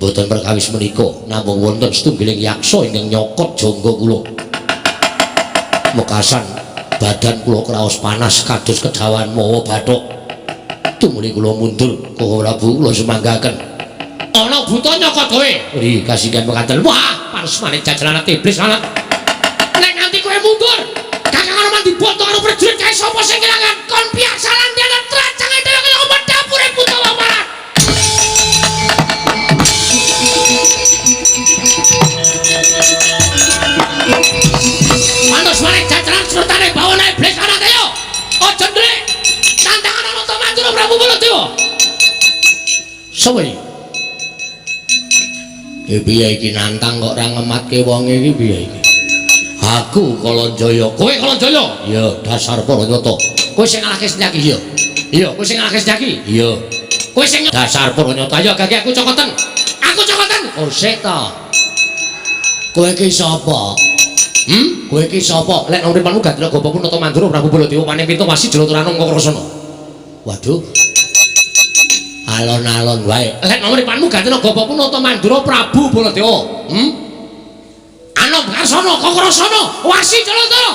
Mboten perkawis menika, namung wonten setunggiling yaksa ingkang nyokot jangga kula. Mekasan badan kula kraos panas kados kedawan mawa bathuk. Tumuli kula mundur, Kang Prabu kula sumanggaken. Ana buta nyokot kowe. Nggih, kasihan mekaten. Wah, parsmane jajalan iblis anak. Nek nganti kowe mundur, Kakang Anoman diboto karo prajurit kae sapa sing kelangan? Kon piaksalan dene tracange dhewe kaya apa dapure buta wawaran. Pantes maneh jajalan sertane bawana iblis anak ayo. Aja ndrik. Tantangan ana to manjur Prabu Baladewa. Sapa iki? Piye iki nantang kok ora ngematke wong iki piye iki? Aku Kalanjaya. Kowe Kalanjaya? Iya, dasar Paranyata. Kowe sing ngalahke Setyaki? Iya. Iya, kowe sing ngalahke Setyaki? Iya. Kowe sing dasar Paranyata. Ayo gage aku cokoten. Aku cokoten. Oh, sik ta. Kowe iki sapa? Kowe iki sapa? Lek nang uripanmu Gandra Gopaku Nata Mandura Prabu Baladewa Paning Pintu Wasi Jalaturana Kakrasana. Waduh. Alon-alon wae. Lek nang uripanmu Gandra Gopaku Nata Mandura Prabu Baladewa. Anom Karsana Kakrasana Wasi Jalatara.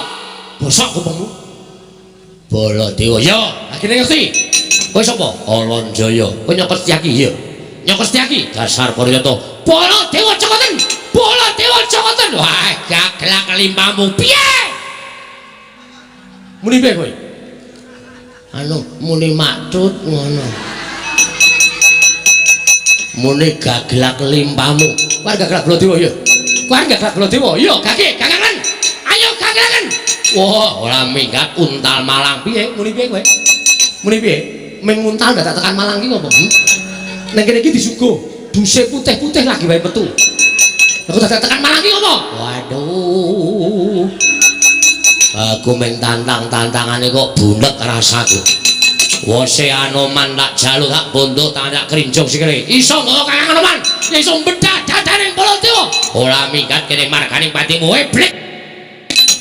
Bosok kupengmu. Baladewa. Ya, akhire ngerti. Kowe sapa? Kalanjaya. Kowe nyokot Setyaki? Iya. Nyokot Setyaki? Dasar Paranyata. Baladewa cokoten. Baladewa cokoten. Wah, gaglak limpamu. Piye? Muni piye kowe? Anu, muni maktut ngono. Muni gaglak limpamu. Kowe gaglak Baladewa ya? Kowe gaglak Baladewa? Iya, gage, gaglaken. Ayo gaglaken. Wah, ora minggat untal Malang. Piye? Muni piye kowe? Muni piye? Ming untal dadak tekan Malang ki ngopo? Nang kene iki disuguh duse putih-putih lagi wae metu. Aku dadak tekan Malang ki ngopo? Waduh. Aku ming tantang-tantangane kok bunek rasaku. Wose Anoman tak jaluk tak bondo tak krinjung sikile. Iso nggawa Kakang Anoman? Iso mbedah dadane Baladewa. Ora minggat kene marganing patimu. Blik.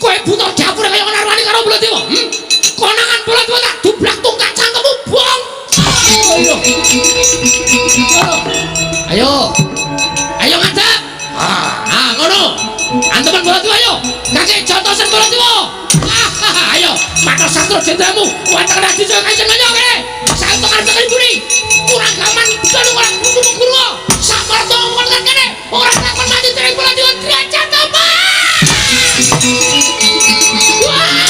Kowe buta dapure kaya ngono arwani karo Baladewa. Konangan Baladewa tak dublak tungkak cangkemmu, bong. Ayo. Ayo. Ayo ngadeg. Ah, ngono. Antemen Baladewa ayo. Kakek jontosen Baladewa. Ayo, matur sastra jendramu. Watak raja kaisen ayo kene. Santo karep mburi. Kurang gaman dono ora guru-guru. Samarta ngomong kene. Ora takon mati dening Baladewa derajat apa? Wah!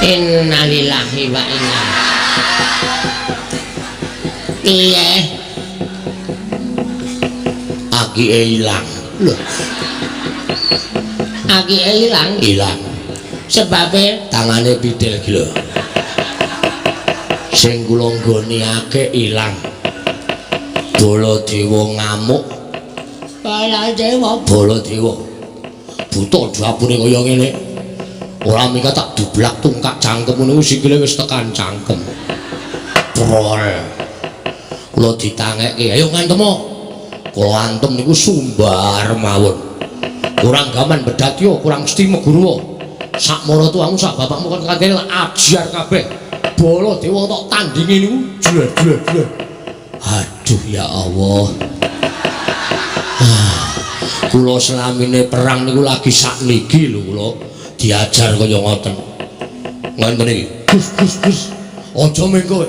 Innalillahi wa inna. Piye? Akike ilang. Lho. Akike ilang? Ilang. Sebabe tangane pidel ki lho. Sing kula nggoni akeh ilang. Baladewa ngamuk. Baladewa, Baladewa. Buta dapure kaya ngene. Ora mika tak dublak tungkak cangkem niku sikile wis tekan cangkem. Brol. Kula ditangekke, ayo ngantemo. Kula antem niku sumbar mawon. Kurang gaman bedatya, kurang sesti meguru. Sakmara tuamu sak bapakmu kon kandhane ajar kabeh. Baladewa tok tandinge niku jler-jler. Aduh ya Allah. Kula selamine perang niku lagi sakniki lho kula diajar kaya ngoten. Ngoten iki. Gus gus gus. Aja ming kowe.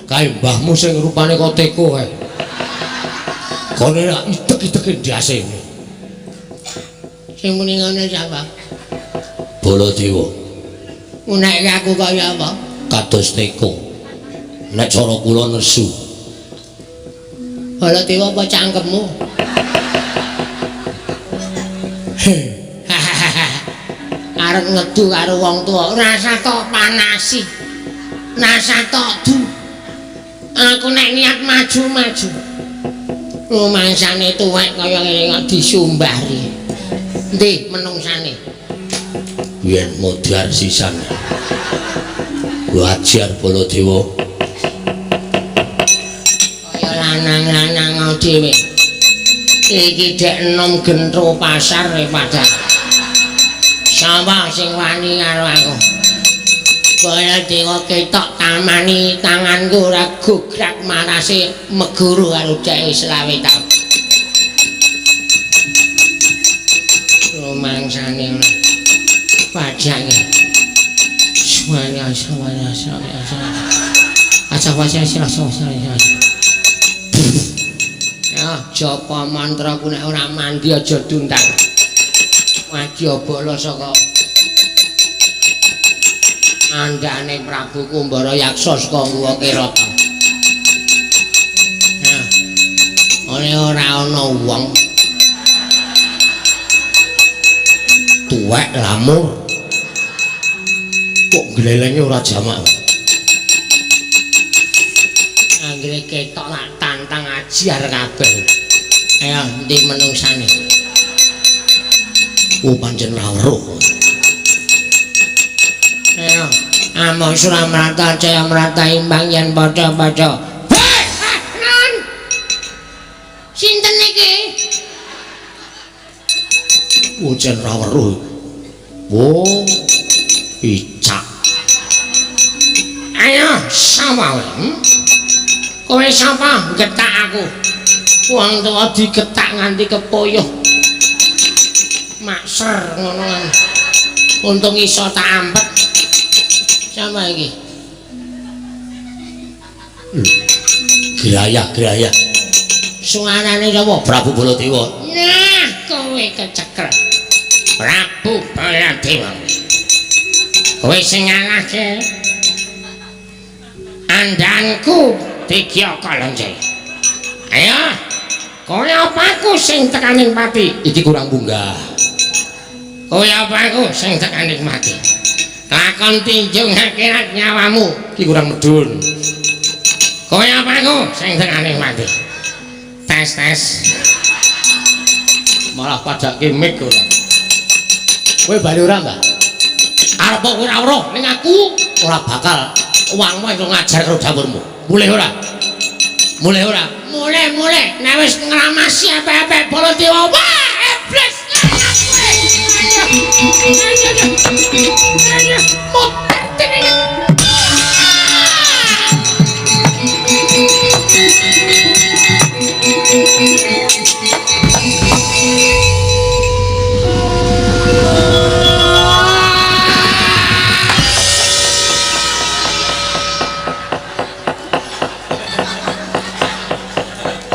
Kae mbahmu sing rupane kok teko kae. Kono rak idek-ideke ndase. Sing muni ngono sapa? Baladewa. Unekke aku kaya apa? Kados teko. Nek cara kula nesu. Baladewa apa cangkemmu? Arep ngedu karo wong tuwa, rasa tok panasi. Rasa tok du. Aku nek niat maju-maju. Rumangsane tuwek kaya ngene kok disumbari. Endi menungsane? Yen modar sisan. Wajar Baladewa. Kaya lanang-lanang dhewe. Iki dek enom gentro pasar padha. Sapa sing wani karo aku? Baladewa ketok tamani tanganku ora gograk marase meguru karo dhek selawe taun. Rumangsane pajange. Suwana suwana suwana. Aja wae sira sira. Ya, japa mantra ku nek ora mandi aja dundang. Madya bala saka andane Prabu Kumbara Yaksa saka Guwa Kirata. Nah, ora ana wong. Tuwek lamur. Kok glelenge ora jamak. Anggere ketok lak tantang ajar kabeh. Ayo endi menungsane? Oh pancen ora weruh. Ayo, amo Suramrata Jaya Mrata imbang yen padha-padha. Hei, non. Sinten iki? Oh jen ora weruh. Oh, icak. Ayo, sapa kowe? Kowe sapa getak aku? Wong tuwa digetak nganti kepoyoh. Makser ngono kan. Untung iso tak ampet. Sapa iki? Grayah-grayah. Suarane sapa? Prabu Baladewa. Nah, kowe kecekel. Prabu Baladewa. Kowe sing ngalahke andhanku Digya Kalanjaya. Ayo, kowe apa aku sing tekaning pati? Iki kurang munggah. Kowe apa aku sing tekaning pati? Lakon tinjung akhirat nyawamu. Iki kurang medun. Kowe apa aku sing tekaning pati? Tes tes. Malah padake mic ora. Kowe bali ora, Mbah? Arep kowe ora weruh ning aku ora bakal wangmu iso ngajar karo dapurmu. Mulih ora? Mulih ora? Mulih, mulih. Nek wis ngramasi apik-apik Baladewa. Wah, iblis. Muter dening.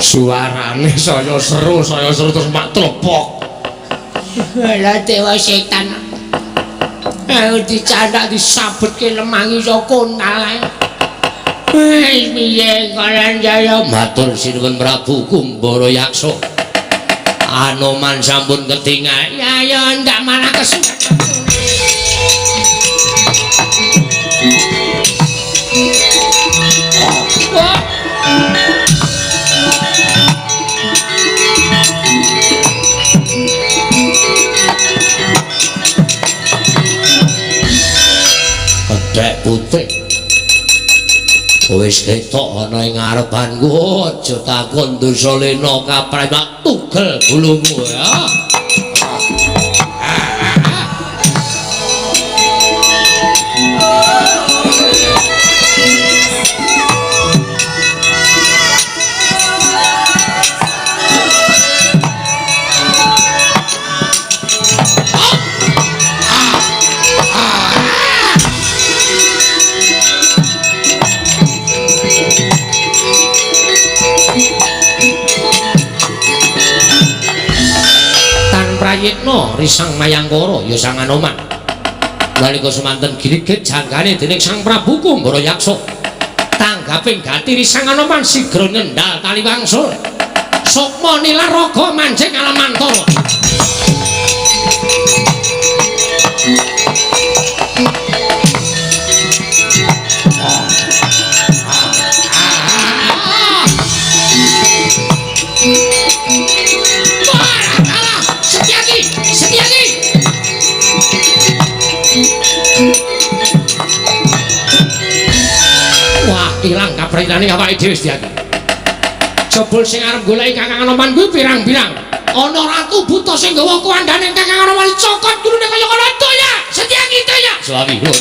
Suarane saya seru terus mak tlepok. Lah dewa setan. Ayo dicandak disabetke lemah iso kontal ae. Wis piye Kalanjaya? Matur sinuwun Prabu Kumbara Yaksa. Anoman sampun ketingal. Ya ya ndak malah kesuwen. Kedhek putih. Wis ketok ana ing ngarepanku, aja takon dosa lena kaprah tak tugel gulumu ya. Prayitna risang Mayangkara ya Sang Anoman. Nalika semanten giligit janggane dening Sang Prabu Kumbara Yaksa. Tanggaping gati Risang Anoman sigra nyendal tali wangsul. Sukma nilar raga manjing alam antara. Wah, ilang kaprayitnane awake dhewe Setyaki. Jebul sing arep goleki Kakang Anoman kuwi pirang-pirang. Ana ratu buta sing gawa kuwandane Kakang Anoman cokot gulune kaya ngono toya. Setyaki toya. Suami lho.